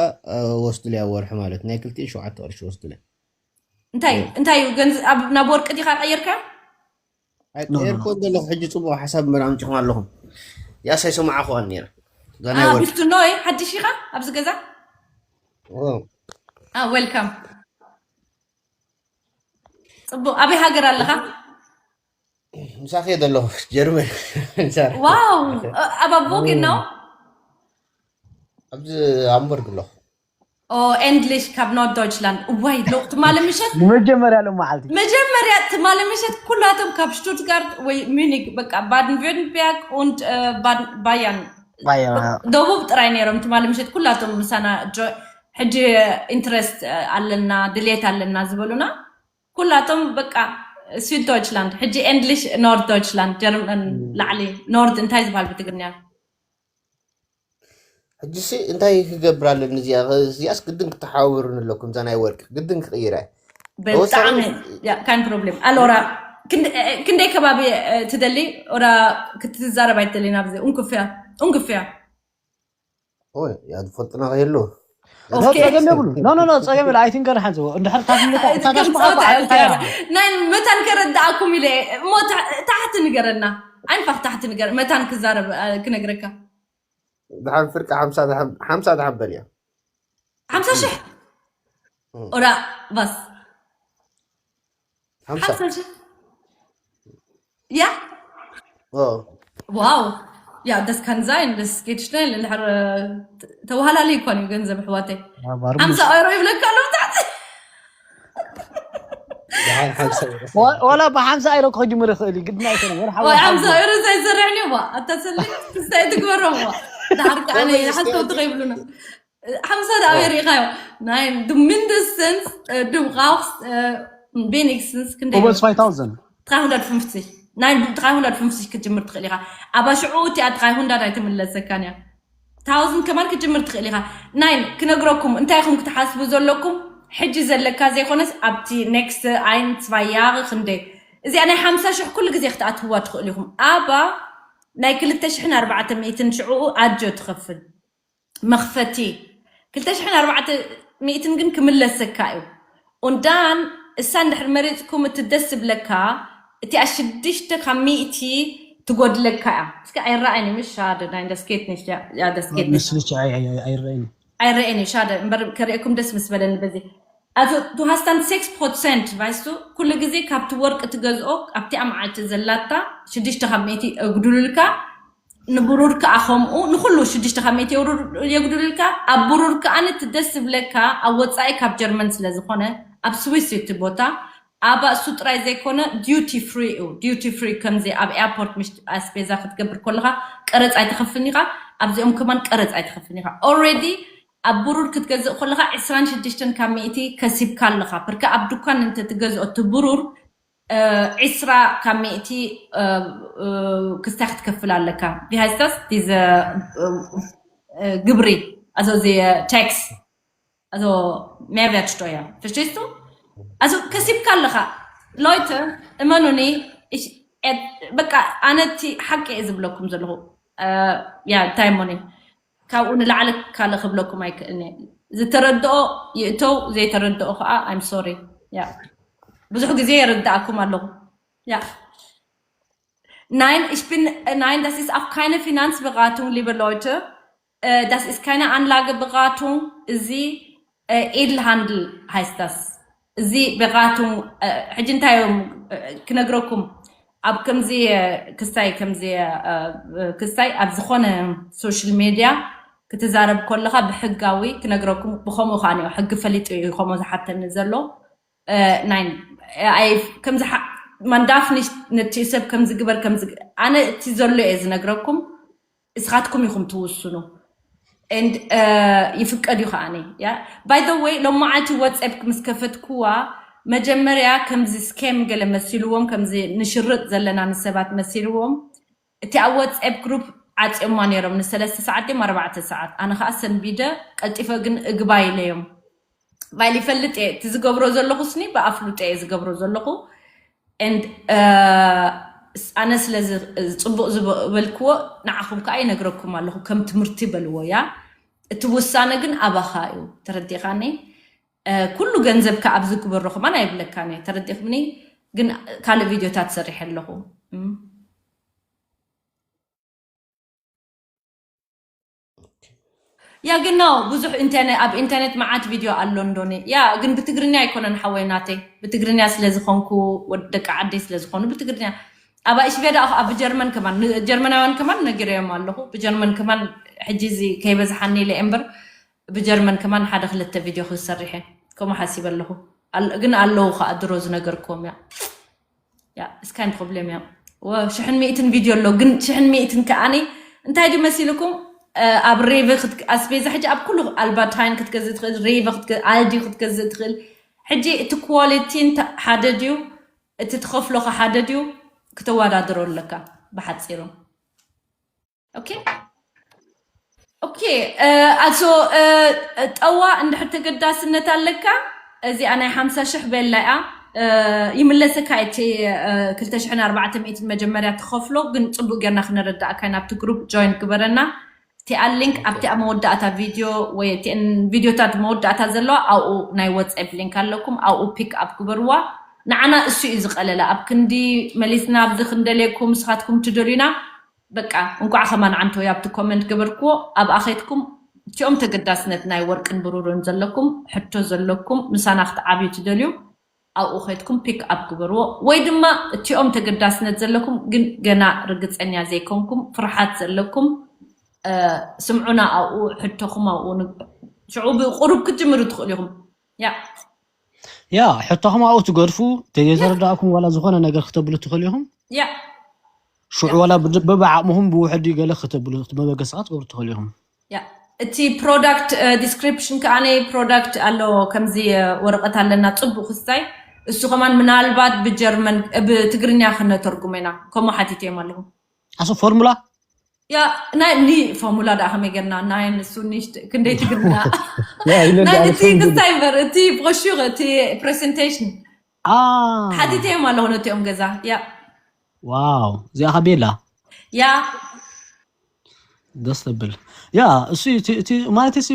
ወስዱለይ ኣብ ወርሒ ማለት ናይ ክልቲን ሸውዓተ ቅርሺ ወስዱለይ እንታይ እንታይ እዩ ገንዘብ ናብ ወርቂ ዲኻ ቀይርካ ኣይቀየርኩ ዘለኹ ሕጂ ፅቡቅ ሓሳብ እምበር ኣምፅኹም ኣለኹም ያስ ኣይሰማዕኹዋን ነይረ ብስቲ ኖይ ሓድሽ ኢኻ ኣብዚ ገዛ welcome ፅቡቅ ኣበይ ሃገር ኣለኻ ምሳኺ ዘለኹ ጀርመን ዋው ኣብ ኣቦጌ ነው ኣብዚ ሃምበርግ ኣለኹ endlich ካብ Norddeutschland እዋይ ሎ ትማሊ ምሸት ንመጀመርያ ሎም መዓልቲ መጀመርያ ትማሊ ምሸት ኩላቶም ካብ Stuttgart ወይ Munich በቃ Baden-Württemberg und Bayern ደቡብ ጥራይ ነይሮም ትማሊ ምሸት ኩላቶም ምሳና ሕጂ interest ኣለና ድሌት ኣለና ዝበሉና ኩላቶም በቃ Süddeutschland ሕጂ endlich Norddeutschland ጀርመን ላዕሊ ኖርድ እንታይ ዝበሃል ብትግርኛ ሕጂሲ እንታይ ክገብር ኣለኒ እዚኣ እዚኣስ ግድን ክትሓባብሩኒ ኣለኩም እዛ ናይ ወርቂ ግድን ክቕይራ ብጣዕሚ kind problem ኣሎራ ክንደይ ከባቢ ትደሊ ኦራ ክትዛረብ ኣይትደሊ ናብዚ ኡንክፍያ ኡንክፍያ ዝፈልጥና ከየሉ ጸገም የብሉ ኖ ኖ ኖ ጸገም የብሉ ኣይትንገር ሓንዚ እንድሕር ናይ መታን ከረዳእኩም ኢለ እሞ ታሕቲ ንገረና ዓይንፋኽ ታሕቲ ንገር መታን ክዛረብ ክነግረካ ድሓን ፍርቂ ሓምሳ ድሓን በል እያ ሓምሳ ሽሕ ኦዳ ባስ ሓምሳ ሓምሳ ሽሕ ያ ዋው ያ das kann sein das geht schnell እንድሕር ተዋሃላሊ ይኮን እዩ ገንዘብ ኣሕዋተይ ሓምሳ ኦይሮ ይብለካ ኣሎ ብታዕቲ ድሓን ሓምሳ ዩሮ ወላ ብሓምሳ ኢሮ ክጅምር ይኽእል እዩ ግድና ኣይኮነ ወላ ሓዋ ወይ ሓምሳ ኦይሮ ዘይሰርሕን እዩ ዋ ኣታ ሰሊ ክስታይ ትግበሮም ዋ ድሓር ከዓነ ሓሰብቲ ከይብሉና ሓምሳ ዳ ኣበይ ርኢኻዮ ናይ mindestens du brauchst wenigstens ክንደይ over zwei thousand dreihundertfünfzig ናይ dreihundertfünfzig ክትጅምር ትኽእል ኢኻ ኣብ ሽዑ እቲኣ dreihundert ኣይትምለሰካን እያ thousand ከማን ክትጅምር ትኽእል ኢኻ ናይ ክነግረኩም እንታይ ኢኹም ክትሓስቡ ዘለኩም ሕጂ ዘለካ ዘይኮነስ ኣብቲ next ein zwei Jahre ክንደይ እዚኣ ናይ ሓምሳ ሽሕ ኩሉ ግዜ ክትኣትውዋ ትኽእሉ ኢኹም ኣባ ናይ ክልተ ሽሕን ኣርባዕተ ሚእትን ሽዑኡ ኣጆ ትኸፍል መኽፈቲ ክልተ ሽሕን ኣርባዕተ ሚእትን ግን ክምለሰካ እዩ und dann እሳ እንድሕር መሪፅኩም እቲ ደስ ዝብለካ እቲኣ ሽዱሽተ ካብ ሚእቲ ትጎድለካ እያ እስከ ኣይረኣይን ምሽ ሓደ ናይ ደስኬት ንሽ ደስኬት ምስልች ኣይረአይን ኣይረአን እዩ ሻደ እምበር ከርእየኩም ደስ ምስ በለኒ በዚ Also du hast dann sechs Prozent weißt du ኩሉ ግዜ ካብቲ ወርቂ ትገዝኦ ኣብቲ ኣምዓልቲ ዘላታ ሽዱሽተ ካብ ሚእቲ እጉድሉልካ ንብሩር ከዓ ከምኡ ንኩሉ ሽዱሽተ ካብ ሚእቲ የጉድሉልካ ኣብ ብሩር ከዓ ነቲ ደስ ዝብለካ ኣብ ወፃኢ ካብ ጀርመን ስለዝኮነ ኣብ ስዊስ እቲ ቦታ ኣብ እሱ ጥራይ ዘይኮነ duty free እዩ duty free ከምዚ ኣብ airport ምሽ ኣስቤዛ ክትገብር ከለካ ቀረፅ ኣይትኸፍልን ኢኻ ኣብዚኦም ከማን ቀረፅ ኣይትኸፍልን ኢኻ already ኣብ ብሩር ክትገዝእ ከለካ ዕስራን ሽዱሽተን ካብ ሚእቲ ከሲብካ ኣለካ ብርካ ኣብ ድኳን እንተ ትገዝኦ እቲ ብሩር ዕስራ ካብ ሚእቲ ክስታይ ክትከፍል ኣለካ ቢሃይስታስ ግብሪ ኣዞዚ tax Also Mehrwertsteuer. Verstehst du? Also ከሲብካ ኣለኻ። Leute, እመኑኒ፣ ich, et, በቃ ኣነ እቲ ሓቂ እየ ዝብለኩም ዘለኹ። ያ እንታይ እሞኒ፣ ካብኡ ንላዕሊ ካልእ ክብለኩም ኣይክእልን እየ። ዝተረድኦ ይእተው፣ ዘይተረድኦ ከዓ I'm sorry። ያ ብዙሕ ግዜ የረድኣኩም ኣለኹ። ያ Nein, ich bin, äh, nein, das ist auch keine Finanzberatung, liebe Leute. Äh, das ist keine Anlageberatung. Sie, äh, Edelhandel heißt das. Sie Beratung, äh, ሕጂ እንታይ እዮም፣ እ፣ ክነግረኩም። ኣብ ከምዚ፣ እ፣ ክስታይ፣ ከምዚ፣ እ፣ እ፣ ክስታይ ኣብ ዝኾነ ሶሻል ሜድያ ክትዛረብ ከለኻ ብሕጋዊ ክነግረኩም። ብኸምኡ ከዓ ሕጊ ፈሊጡ እዩ ከምኡ ዝሓተኒ ዘሎ። ናይ ከምዚ፣ man darf nicht ነቲ ሰብ ከምዚ ግበር ከምዚ፣ ኣነ እቲ ዘሎ እየ ዝነግረኩም፣ እስኻትኩም ኢኹም ትውስኑ። And ይፍቀድ እዩ ከዓኒ። By the way፣ ሎማዓንቲ WhatsApp ምስ ከፈትኩዋ፣ መጀመርያ ከምዚ ስኬም ገለ መሲልዎም፣ ከምዚ ንሽርጥ ዘለና ንሰባት መሲልዎም፣ እቲ ኣብ WhatsApp ግሩፕ ዓፅዮማ ነይሮም ንሰለስተ ሰዓት ድም ኣርባዕተ ሰዓት። ኣነ ከዓ ሰንቢደ ቀልጢፈ ግን እግባ ኢለዮም። ባይል ይፈልጥ እየ፣ እቲ ዝገብሮ ዘለኹ ስኒ ብኣፍሉጠ እየ ዝገብሮ ዘለኹ። And ኣነ ስለ ጽቡቕ ዝበልክዎ ንዓኹም ከዓ ይነግረኩም ኣለኹ፣ ከም ትምህርቲ በልዎ። ያ እቲ ውሳነ ግን ኣባኻ እዩ። ተረዲኻኒ? ኩሉ ገንዘብካ ኣብዚ ግበሮ ከማን ኣይብለካን እየ። ተረዲኽኒ? ግን ካልእ ቪድዮታት ሰሪሐ ኣለኹ። ያ ግን ነው ብዙሕ ኢንተርኔት፣ ኣብ ኢንተርኔት መዓት ቪድዮ ኣሎ እንዶኒ። ያ ግን ብትግርኛ ኣይኮነን ሓወይ ናተይ፣ ብትግርኛ ስለ ዝኾንኩ ወድ ደቂ ዓደይ ስለ ዝኾኑ ብትግርኛ። ኣብ ኢሽቤዳ ኣብ ጀርመን ከማን ጀርመናውያን ከማን ነጊረዮም ኣለኹ። ብጀርመን ከማን ሕጂ እዚ ከይበዝሓኒ ኢለ እምበር ብጀርመን ከማን ሓደ ክልተ ቪድዮ ክሰርሕ እየ ከምኡ ሓሲበ ኣለኹ። ግን ኣለዉ ከዓ ድሮ ዝነገርክዎም ያ ያ እስካን ፕሮብሌም ያ ወ ሽሕን ሚእትን ቪድዮ ኣሎ። ግን ሽሕን ሚእትን ከዓኒ እንታይ ድዩ መሲልኩም? ኣብ ሬቨ ኣስቤዛ ሕጂ ኣብ ኩሉ ኣልባታይን ክትገዝእ ትኽእል፣ ሬቨ ኣልዲ ክትገዝእ ትኽእል። ሕጂ እቲ ኳሊቲን ሓደ ድዩ፣ እቲ ትኸፍሎኸ ሓደ ድዩ፣ ክተወዳድሮ ኣለካ። ብሓፂሩ ኦኬ ኦኬ። ኣሶ ጠዋ እንድሕር ተገዳስነት ኣለካ፣ እዚኣ ናይ ሓምሳ ሽሕ ቤላ እያ። ይምለሰካ እቲ ክልተ ሽሕን ኣርባዕተ ሚእትን መጀመርያ ትኸፍሎ። ግን ፅቡቅ ጌርና ክነረዳእካ ናብቲ ግሩፕ ጆይን ግበረና። እቲኣ ሊንክ ኣብቲ ኣብ መወዳእታ ቪድዮ ወይ እቲአን ቪድዮታት መወዳእታ ዘለዋ ኣብኡ ናይ ዋትስኣፕ ሊንክ ኣለኩም፣ ኣብኡ ፒክ ኣፕ ግበርዋ። ንዓና እሱ እዩ ዝቀለለ። ኣብ ክንዲ መሊስና ኣብዚ ክንደልየኩም ንስኻትኩም ትደልዩና በቃ እንኳዕ ከማን ዓንተው ኣብቲ ኮመንት ገበርክዎ። ኣብኣ ኸይድኩም እቲኦም ተገዳስነት ናይ ወርቅን ብሩርን ዘለኩም ሕቶ ዘለኩም ምሳና ክትዓብዩ ትደልዩ ኣብኡ ኸይድኩም ፒክ ኣፕ ግበርዎ። ወይ ድማ እቲኦም ተገዳስነት ዘለኩም ግን ገና ርግፀኛ ዘይኮንኩም ፍርሓት ዘለኩም ስምዑና ኣብኡ ሕቶኹም ኣብኡ ሽዑ ብቁሩብ ክትጅምሩ ትኽእሉ ኢኹም። ያ ያ ሕቶኹም ኣብኡ ትገድፉ። ተዘይተረዳእኩም ዋላ ዝኾነ ነገር ክተብሉ ትኽእሉ ኢኹም። ያ ሽዑ ዋላ ብዓቕምኹም ብውሕዱ ገለ ክተብሉ መበገሲ ክትገብሩ ትኽእሉ ኢኹም። ያ እቲ ፕሮዳክት ዲስክሪፕሽን ከዓ ፕሮዳክት ኣሎ። ከምዚ ወረቐት ኣለና ፅቡቅ ክስታይ እሱ ከማን ምናልባት ብጀርመን ብትግርኛ ክነተርጉሞ ኢና። ከምኡ ሓቲተ እዮም ኣለኹ። ኣሱ ፎርሙላ ያ ናይ ኒ ፎርሙላ ደኣ ከመይ ጌርና ናይ ንሱ ንሽት ክንደይ ትግርኛ ናይ እቲ ክስታይ እምበር እቲ ብሮሹር እቲ ፕሬዘንቴሽን ሓቲተ እዮም ኣለኹ ነቲኦም ገዛ። ያ ዋው እዚኣ ከ ቤላ ያ ደስ ተብል። ያ እሱ እቲ ማለት ሲ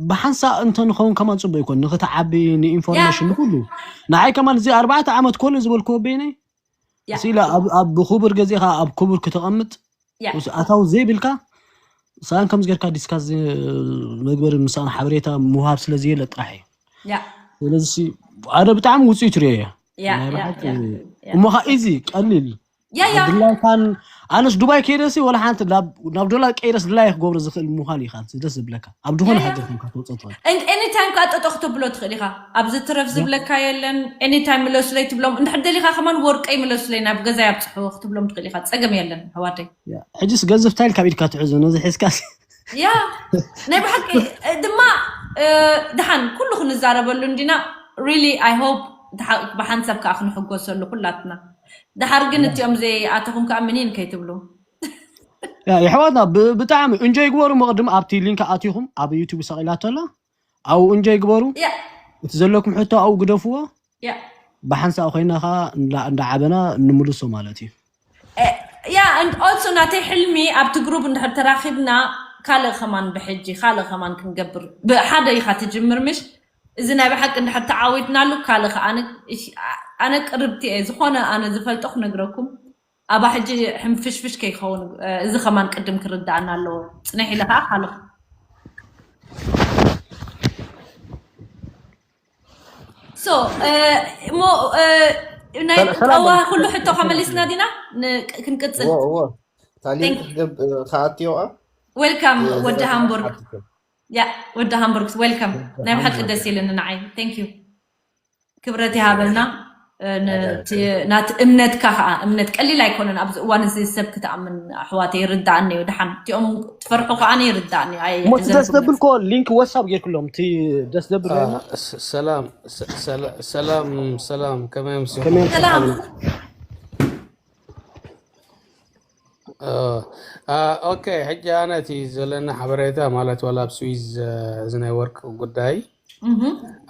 ብሓንሳእ እንተንኸውን ከማን ፅቡቅ ይኮን ንክትዓቢ ንኢንፎርሜሽን ንኩሉ ንዓይ ከማን እዚ ኣርባዕተ ዓመት ኮነ ዝበልክዎ በይነይ እስ ኢለ ኣብ ብክቡር ገዜኻ ኣብ ክቡር ክተቐምጥ ኣታዊ ዘይብልካ ሰኣን ከምዚ ጌርካ ዲስካስ መግበር ምሳን ሓበሬታ ምውሃብ ስለ ዝየለ ጥራሕ እዩ። ስለዚ ኣነ ብጣዕሚ ውፅኢት ርእዮ እየ። እሞ ከዓ ኢዚ ቀሊል ድላይካን ኣነስ ዱባይ ከይደሲ ወላ ሓንቲ ናብ ዶላር ቀይረስ ድላይ ክገብሮ ዝኽእል ምዃን ኢኻ ደስ ዝብለካ ኣብ ዝኾነ ሓገር ኮንካ ትወፀ ትኽእል። ኤኒታይም ከዓ ጠጠ ክተብሎ ትኽእል ኢኻ። ኣብዚ ትረፍ ዝብለካ የለን። ኤኒታይም ምለሱለይ ትብሎም እንድሕር ደሊኻ ከማን ወርቀይ ምለሱለይ ናብ ገዛ ያብፅሕዎ ክትብሎም ትኽእል ኢኻ። ፀገም የለን ኣሕዋተይ። ሕጂስ ገንዘብ ስታይል ካብ ኢድካ ትሕዞ ነዚ ሒዝካ ያ ናይ ብሓቂ ድማ ድሓን ኩሉ ክንዛረበሉ እንዲና። ሪሊ ኣይ ሆፕ ብሓንሳብ ከዓ ክንሕጎሰሉ ኩላትና። ድሓር ግን እቲኦም ዘይኣተኹም ከዓ ምኒን ከይትብሉ። የሕዋትና ብጣዕሚ እንጆይ ግበሩ። መቕድም ኣብቲ ሊንክ ኣቲኹም ኣብ ዩቱብ ሰቒላቶ ኣላ ኣብኡ እንጆይ ግበሩ። ያ እቲ ዘለኩም ሕቶ ኣብኡ ግደፍዎ። ያ ብሓንሳእ ኮይና ከዓ እንዳ- እንዳዓበና ንምልሶ ማለት እዩ። ያ and also ናተይ ሕልሚ ኣብቲ ግሩፕ እንድሕር ተራኺብና ካልእ ከማን ብሕጂ ካልእ ከማን ክንገብር ብሓደ ኢኻ ትጅምር ምሽ እዚ ናይ ብሓቂ እንድሕር ተዓዊትናሉ ካልእ ከ ኣነ እሽ- ኣነ ቅርብቲ እየ ዝኾነ ኣነ ዝፈልጦ ክነግረኩም ኣባ ሕጂ ሕንፍሽፍሽ ከይኸውን እዚ ከማን ቅድም ክርዳእና ኣለዎ ፅንሕ ኢለ ከዓ ካልእ so እሞ ናይ ሰላም ጠዋ ኩሉ ሕቶ ከመሊስና ዲና ን- ክንቅፅል እዎ እዎ። ታሊ Thank- ክገብ ከኣትዮ ኣብ welcome ወዲ ሃምቡርግ ያ ወዲ ሃምቡርግ welcome ናይ ብሓቂ ደስ ኢልኒ ንዓይ thank you ክብረት ይሃበልና እ፣ ን- እቲ- ናቲ እምነትካ ከዓ እምነት ቀሊል ኣይኮነን ኣብዚ እዋን እዚ ሰብ ክትኣምን ኣሕዋተ ይርዳእኒ እዩ ድሓን እቲኦም ትፈርሑ ከዓ ይርዳእኒ እዩ ኣይ እሞ እቲ ደስ ዘንኩም ዘብል ኮ ሊንክ ወሳብ ጌርክሎም እቲ ደስ ዘብል ሬና ስ- ሰላም ስ- ሰላ- ሰላም ሰላም ከመይ ኣምሲኹም? ከመይ ሰላም እ፣ አ፣ ኦኬ ሕጂ ኣነ እቲ ዘለና ሓበሬታ ማለት ዋላ ኣብ ስዊዝ እ፣ እዚ ናይ ወርቅ ጉዳይ እህ።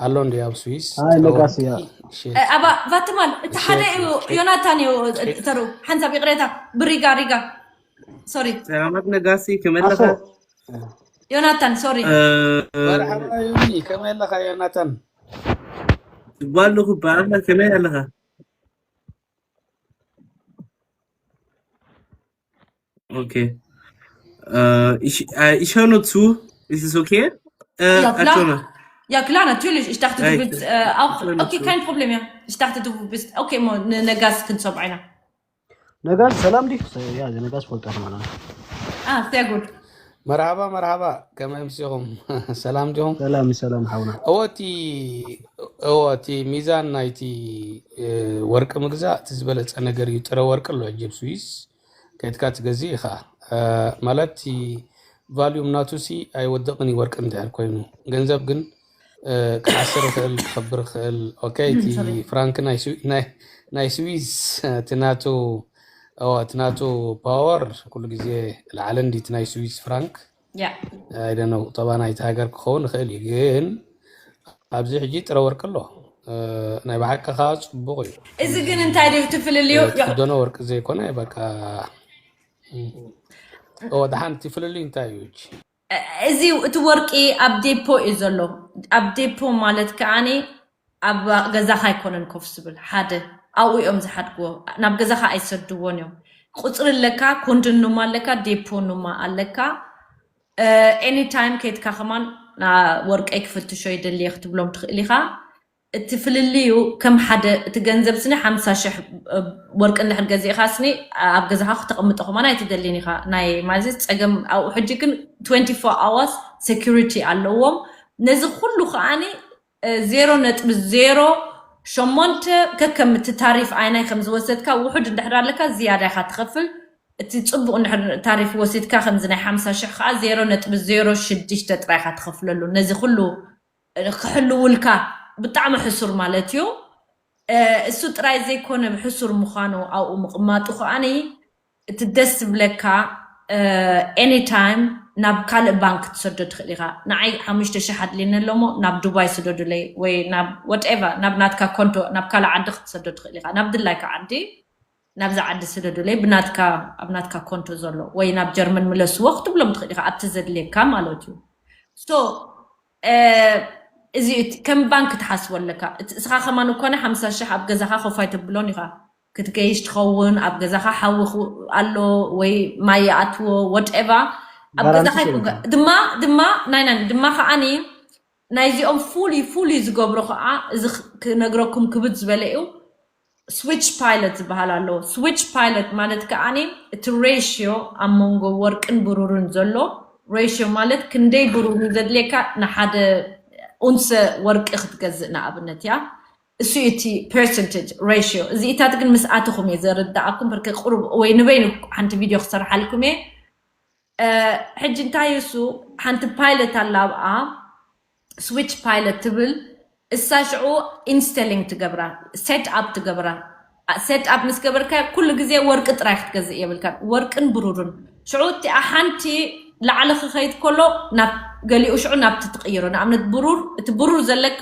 ኣሎ እንዲ ኣብ ስዊዝ ኣይ ጥረ ነጋሲ ወርቂ ያ ሸጥ እ፣ ኣባ ቫትማል እቲ ሓደ እዩ ዮናታን እዩ ተሩ ሓንሳብ ይቅሬታ ብሪጋ ሪጋ ሶሪ ሰላማት ነጋሲ ከመይ ኣለኻ? ኣሶ ዮናታን ሶሪ እ፣ መርሓባ ዮኒ ከመይ ኣለኻ ዮናታን? ጽቡቕ ኣለኹ እባ፣ ኣላ ከመይ ኣለኻ? ኦኬ። Äh, ich, äh, ich höre nur zu. Ist es okay? Äh, Ja, klar. Atschona. Ja, klar, natürlich. Ich dachte, du Hey, willst äh, auch. ich höre nur Okay, zu. Kein Problem, ja. Ich dachte, du bist. Okay, mo, ne, ne Gas kann so einer. ነጋስ ሰላም ዲ ያ ነጋስ ፈልጣ ማለት Ah, sehr gut. መርሓባ መርሓባ ከመይ ኣምሲኹም? ሰላም ዲኹም? ሰላም ሰላም ሓውና እወ እቲ እወ እቲ ሚዛን ናይቲ እ፣ ወርቂ ምግዛእ እቲ ዝበለፀ ነገር እዩ። ጥረ ወርቂ ኣሎ ሕጂ ኣብ ስዊስ ከይድካ ትገዝእ ኢኻ። እ፣ ማለት እቲ ቫልዩም ናቱ ሲ ኣይወድቕን እዩ ወርቂ እንድሕር ኮይኑ። ገንዘብ ግን እ፣ ክዓስር ይኽእል ክኸብር ይኽእል። ኦኬ እቲ ፍራንክ ናይ ስዊ- ናይ- ናይ ስዊስ እቲ ናቱ እወ እቲ ናቱ ፓወር ኩሉ ግዜ ላዕሊ እንዲ እቲ ናይ ስዊስ ፍራንክ Ja. ኣይደነው ቁጠባ ናይቲ ሃገር ክኸውን ይኽእል እዩ ግን ኣብዚ ሕጂ ጥረ ወርቂ ኣሎ እ፣ ናይ ብሓቂ ከዓ ፅቡቕ እዩ እዚ ግን እንታይ ድዩ እቲ ፍልልዩ እ፣ ትክደኖ ወርቂ ዘይኮነ በቃ እ፣ እወ ደሓን እቲ ፍልልዩ እንታይ እዩ ሕጂ እዚ እቲ ወርቂ ኣብ ዴፖ እዩ ዘሎ ኣብ ዴፖ ማለት ከዓኒ ኣብ ገዛኻ ኣይኮነን ኮፍ ዝብል ሓደ ኣብኡ እዮም ዝሓድግዎ ናብ ገዛኻ ኣይሰድዎን እዮም ቁፅሪ ኣለካ ኮንድኑማ ኣለካ ዴፖ ኑማ ኣለካ ኤኒታይም ከይትካ ከማን ወርቀይ ክፍትሾ ይደልየ ክትብሎም ትኽእል ኢኻ እቲ ፍልልዩ ከም ሓደ እቲ ገንዘብ ስኒ ሓምሳ ሽሕ ወርቂ እንድሕር ገዚእኻ ስኒ ኣብ ገዛኻ ክተቐምጦ ከማን ኣይትደልን ኢኻ ናይ ማለት ጸገም ኣብኡ ሕጂ ግን twenty-four hours security ኣለዎም ነዚ ኩሉ ከዓኒ ዜሮ ነጥቢ ዜሮ ሸሞንተ ከከም እቲ ታሪፍ ኣይናይ ከም ዝወሰድካ ውሑድ እንድሕር ኣለካ ዝያዳ ኢኻ ትኸፍል እቲ ፅቡቅ እንድሕር ታሪፍ ወሲድካ ከምዚ ናይ ሓምሳ ሽሕ ከዓ ዜሮ ነጥቢ ዜሮ ሽዱሽተ ጥራይ ኢኻ ትኸፍለሉ ነዚ ኩሉ ክሕልውልካ ብጣዕሚ ሕሱር ማለት እዩ እሱ ጥራይ ዘይኮነ ሕሱር ምዃኑ ኣብኡ ምቕማጡ ከዓኒ እቲ ደስ ዝብለካ ኤኒታይም ናብ ካልእ ባንክ ክትሰዶ ትኽእል ኢኻ ንዓይ ሓሙሽተ ሽሕ ኣድልየኒ ኣለሞ ናብ ዱባይ ስደዱለይ ወይ ናብ ወትኤቨር ናብ ናትካ ኮንቶ ናብ ካልእ ዓዲ ክትሰዶ ትኽእል ኢኻ ናብ ድላይካ ዓዲ ናብዛ ዓዲ ስደዱለይ ብናትካ ኣብ ናትካ ኮንቶ ዘሎ ወይ ናብ ጀርመን ምለስዎ ክትብሎም ትኽእል ኢኻ ኣብቲ ዘድልየካ ማለት እዩ so እዚ ከም ባንክ ትሓስቦ ኣለካ እስኻ ከማን እኮነ ሓምሳ ሽሕ ኣብ ገዛኻ ኮፍ ኣይተብሎን ኢኻ ክትገይሽ ትኸውን ኣብ ገዛኻ ሓዊ ኣሎ ወይ ማይ ይኣትዎ ወትኤቨር ኣብ ገዛኻ ድማ ድማ ናይ ናይ ድማ ከዓኒ ናይዚኦም ፍሉይ ፍሉይ ዝገብሮ ከዓ እዚ ክነግረኩም ክብድ ዝበለ እዩ ስዊች ፓይለት ዝበሃል ኣለዎ ስዊች ፓይለት ማለት ከዓኒ እቲ ሬሽዮ ኣብ መንጎ ወርቅን ብሩርን ዘሎ ሬሽዮ ማለት ክንደይ ብሩር ዘድልየካ ንሓደ ኡንሰ ወርቂ ክትገዝእ ንኣብነት እያ እሱ እቲ ፐርሰንቴጅ ሬሽዮ እዚኢታት ግን ምስ ኣተኹም እየ ዘርዳኣኩም በርከ ቁሩብ ወይ ንበይኑ ሓንቲ ቪድዮ ክሰርሓልኩም እየ ሕጂ እንታይ እሱ ሓንቲ ፓይለት ኣላ ኣብኣ ስዊች ፓይለት ትብል እሳ ሽዑ ኢንስተሊንግ ትገብራ ሴት ኣፕ ትገብራ ሴት ኣፕ ምስ ገበርካ ኩሉ ግዜ ወርቂ ጥራይ ክትገዝእ የብልካ ወርቅን ብሩርን ሽዑ እቲኣ ሓንቲ ላዕሊ ክኸይድ ከሎ ናብ ገሊኡ ሽዑ ናብቲ ትቕይሮ። ንኣብነት ብሩር፣ እቲ ብሩር ዘለካ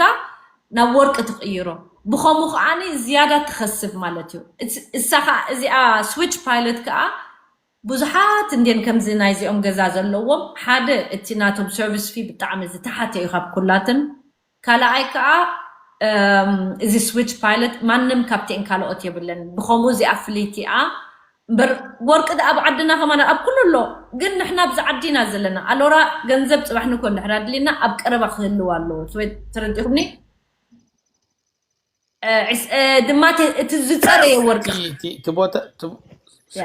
ናብ ወርቂ ትቕይሮ። ብኸምኡ ከዓኒ ዝያዳ ትኸስብ ማለት እዩ። እስ-፣ እሳ ከዓ እዚኣ ስዊች ፓይለት ከዓ ብዙሓት እንድን ከምዚ ናይዚኦም ገዛ ዘለዎም፣ ሓደ እቲ ናቶም ሰርቪስ ፊ ብጣዕሚ ዝተሓተ እዩ ካብ ኩላትን። ካልኣይ ከዓ እም፣ እዚ ስዊች ፓይለት ማንም ካብቲን ካልኦት የብለን። ብኸምኡ እዚኣ ፍልይቲ እያ። እምበር ወርቂ ደኣ ኣብ ዓድና ከማን ኣብ ኩሉ ኣሎ። ግን ንሕና ኣብዚ ዓዲ ኢና ዘለና። ኣሎራ ገንዘብ ጽባሕ ንኮ እንድሕር ኣድልየና ኣብ ቀረባ ክህልው ኣለዎ። ትወ-፣ ተረዲኹምኒ? እ፣ ዕስ-፣ እ፣ ድማ እቲ፣ እቲ ዝጸረየ ወርቂ። እቲ፣ እቲ፣ እቲ ቦታ፣ እቲ፣ ያ።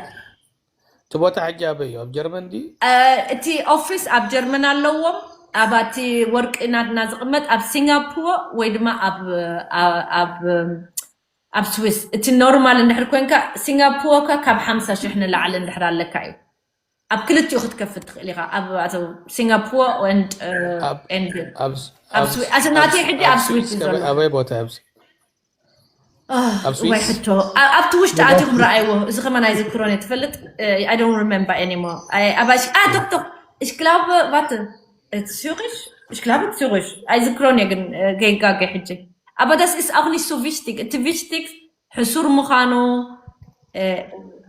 እቲ ቦታ ሕጂ ኣበይ እዩ? ኣብ ጀርመን ድዩ? እ፣ እቲ ኦፊስ ኣብ ጀርመን ኣለዎም። ኣብ እቲ ወርቂ ናትና ዝቕመጥ ኣብ ሲንጋፖር ወይ ድማ ኣብ፣ ኣብ፣ ኣብ፣ ኣብ ስዊስ። እቲ ኖርማል እንድሕር ኮንካ፣ ሲንጋፖር ከ ካብ ሓምሳ ሽሕ ንላዕሊ እንድሕር ኣለካ እዩ። ኣብ ክልቲኡ ክትከፍት ትኽእል ኢኻ። ኣብ፣ ኣብ ሲንጋፖር and፣ እ፣ ኣብ፣ and ኣብ፣ ኣብ ኣብ ስዊ-፣ ኣብ፣ ኣስ-፣ ናተይ ኣብ፣ ሕጂ ኣብ ኣብ ስዊስ ስዊስ እዩ ከበ-፣ ዘሎ። ኣበይ ቦታ ኣብዚ? ኣህ፣ ኣብ እዋይ ስዊስ? ሕቶ። ኣ-፣ ኣብቲ ውሽጢ ኣቲኹም ረኣይዎ። እዚ ከማን ኣይዝክሮን እየ። ትፈልጥ? እ፣ I don't remember anymore። ኣይ፣ ኣባሽ-፣ ኣ፣ ቶክ፣ ቶክ። Ich glaube, warte. Äh, Zürich? Ich glaube, Zürich. ኣይዝክሮን እየ ግን፣ እ፣ ገይጋገ ሕጂ። Aber das ist auch nicht so wichtig. እቲ ቪሽቲክ ሕሱር ምዃኑ፣ እ፣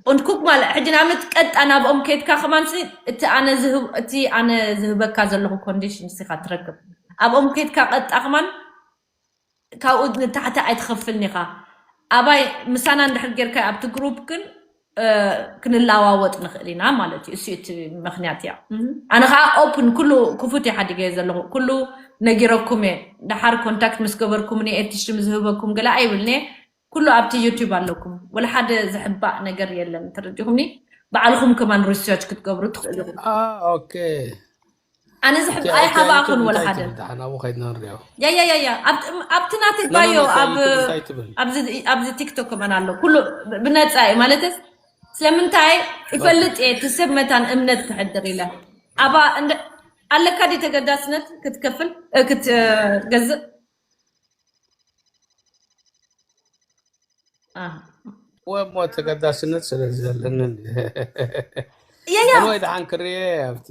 und guck mal፣ ሕጂ ንኣብነት ቀጣ ናብኦም ከይድካ ከማንሲ፣ እቲ ኣነ ዝህብ-፣ እቲ ኣነ ዝህበካ ዘለኹ ኮንዲሽን ንስኻ ትረክብ። ኣብኦም ከይድካ ቀጣ ከማን ካብኡ ንታሕቲ ኣይትኸፍልን ኢኻ። ኣባይ ምሳና እንድሕር ጌርካ ኣብቲ ግሩፕ ግን፣ እ፣ ክንለዋወጥ ንኽእል ኢና ማለት እዩ። እሱ እቲ ምኽንያት እያ። ኣነ ኸዓ ኦፕን ኩሉ ክፉት እየ ሓዲገ ዘለኹ። ኩሉ ነጊረኩም እየ። ደሓር ኮንታክት ምስ ገበርኩምኒ ኤትሽም ዝህበኩም ገለ ኣይብልኒ። ኩሉ ኣብቲ ዩቲዩብ ኣለኩም። ወላ ሓደ ዝሕባእ ነገር የለን። ተረዲኹምኒ? ባዕልኹም ከማን ሪሰርች ክትገብሩ ትኽእሉ ኢኹም። ኣ፣ ኦኬ። ኣነ ዝሕብ-፣ እቲ ኣይሓባእኹን ወላ እንታይ ሓደ። ትብል? ደሓን ኣብኡ ከይድና ንሪኦ። ያ፣ ያ፣ ያ፣ ያ። ኣብቲ፣ ኣብቲ ናተይ ኖ፣ ኖ፣ ባዮ ኖ፣ ኣብ፣ ዩቱብ እንታይ ትብል? ኣብዚ፣ ኣብዚ ቲክቶክ ከማን ኣሎ። ኩሉ ብ-፣ ብነጻ እዩ። ማለትስ ስለምንታይ ይፈልጥ እየ፣ እቲ ሰብ መታን እምነት ክሕድር ኢለ። ኣባ እንደ-፣ ኣለካ ድዩ ተገዳስነት ክትከፍል፣ እ፣ ክትገዝእ? አ። ወሞ ተገዳስነት ስለ ዘለንን። ያ፣ ያ። ወይ ደሓን ክርየ ኣብቲ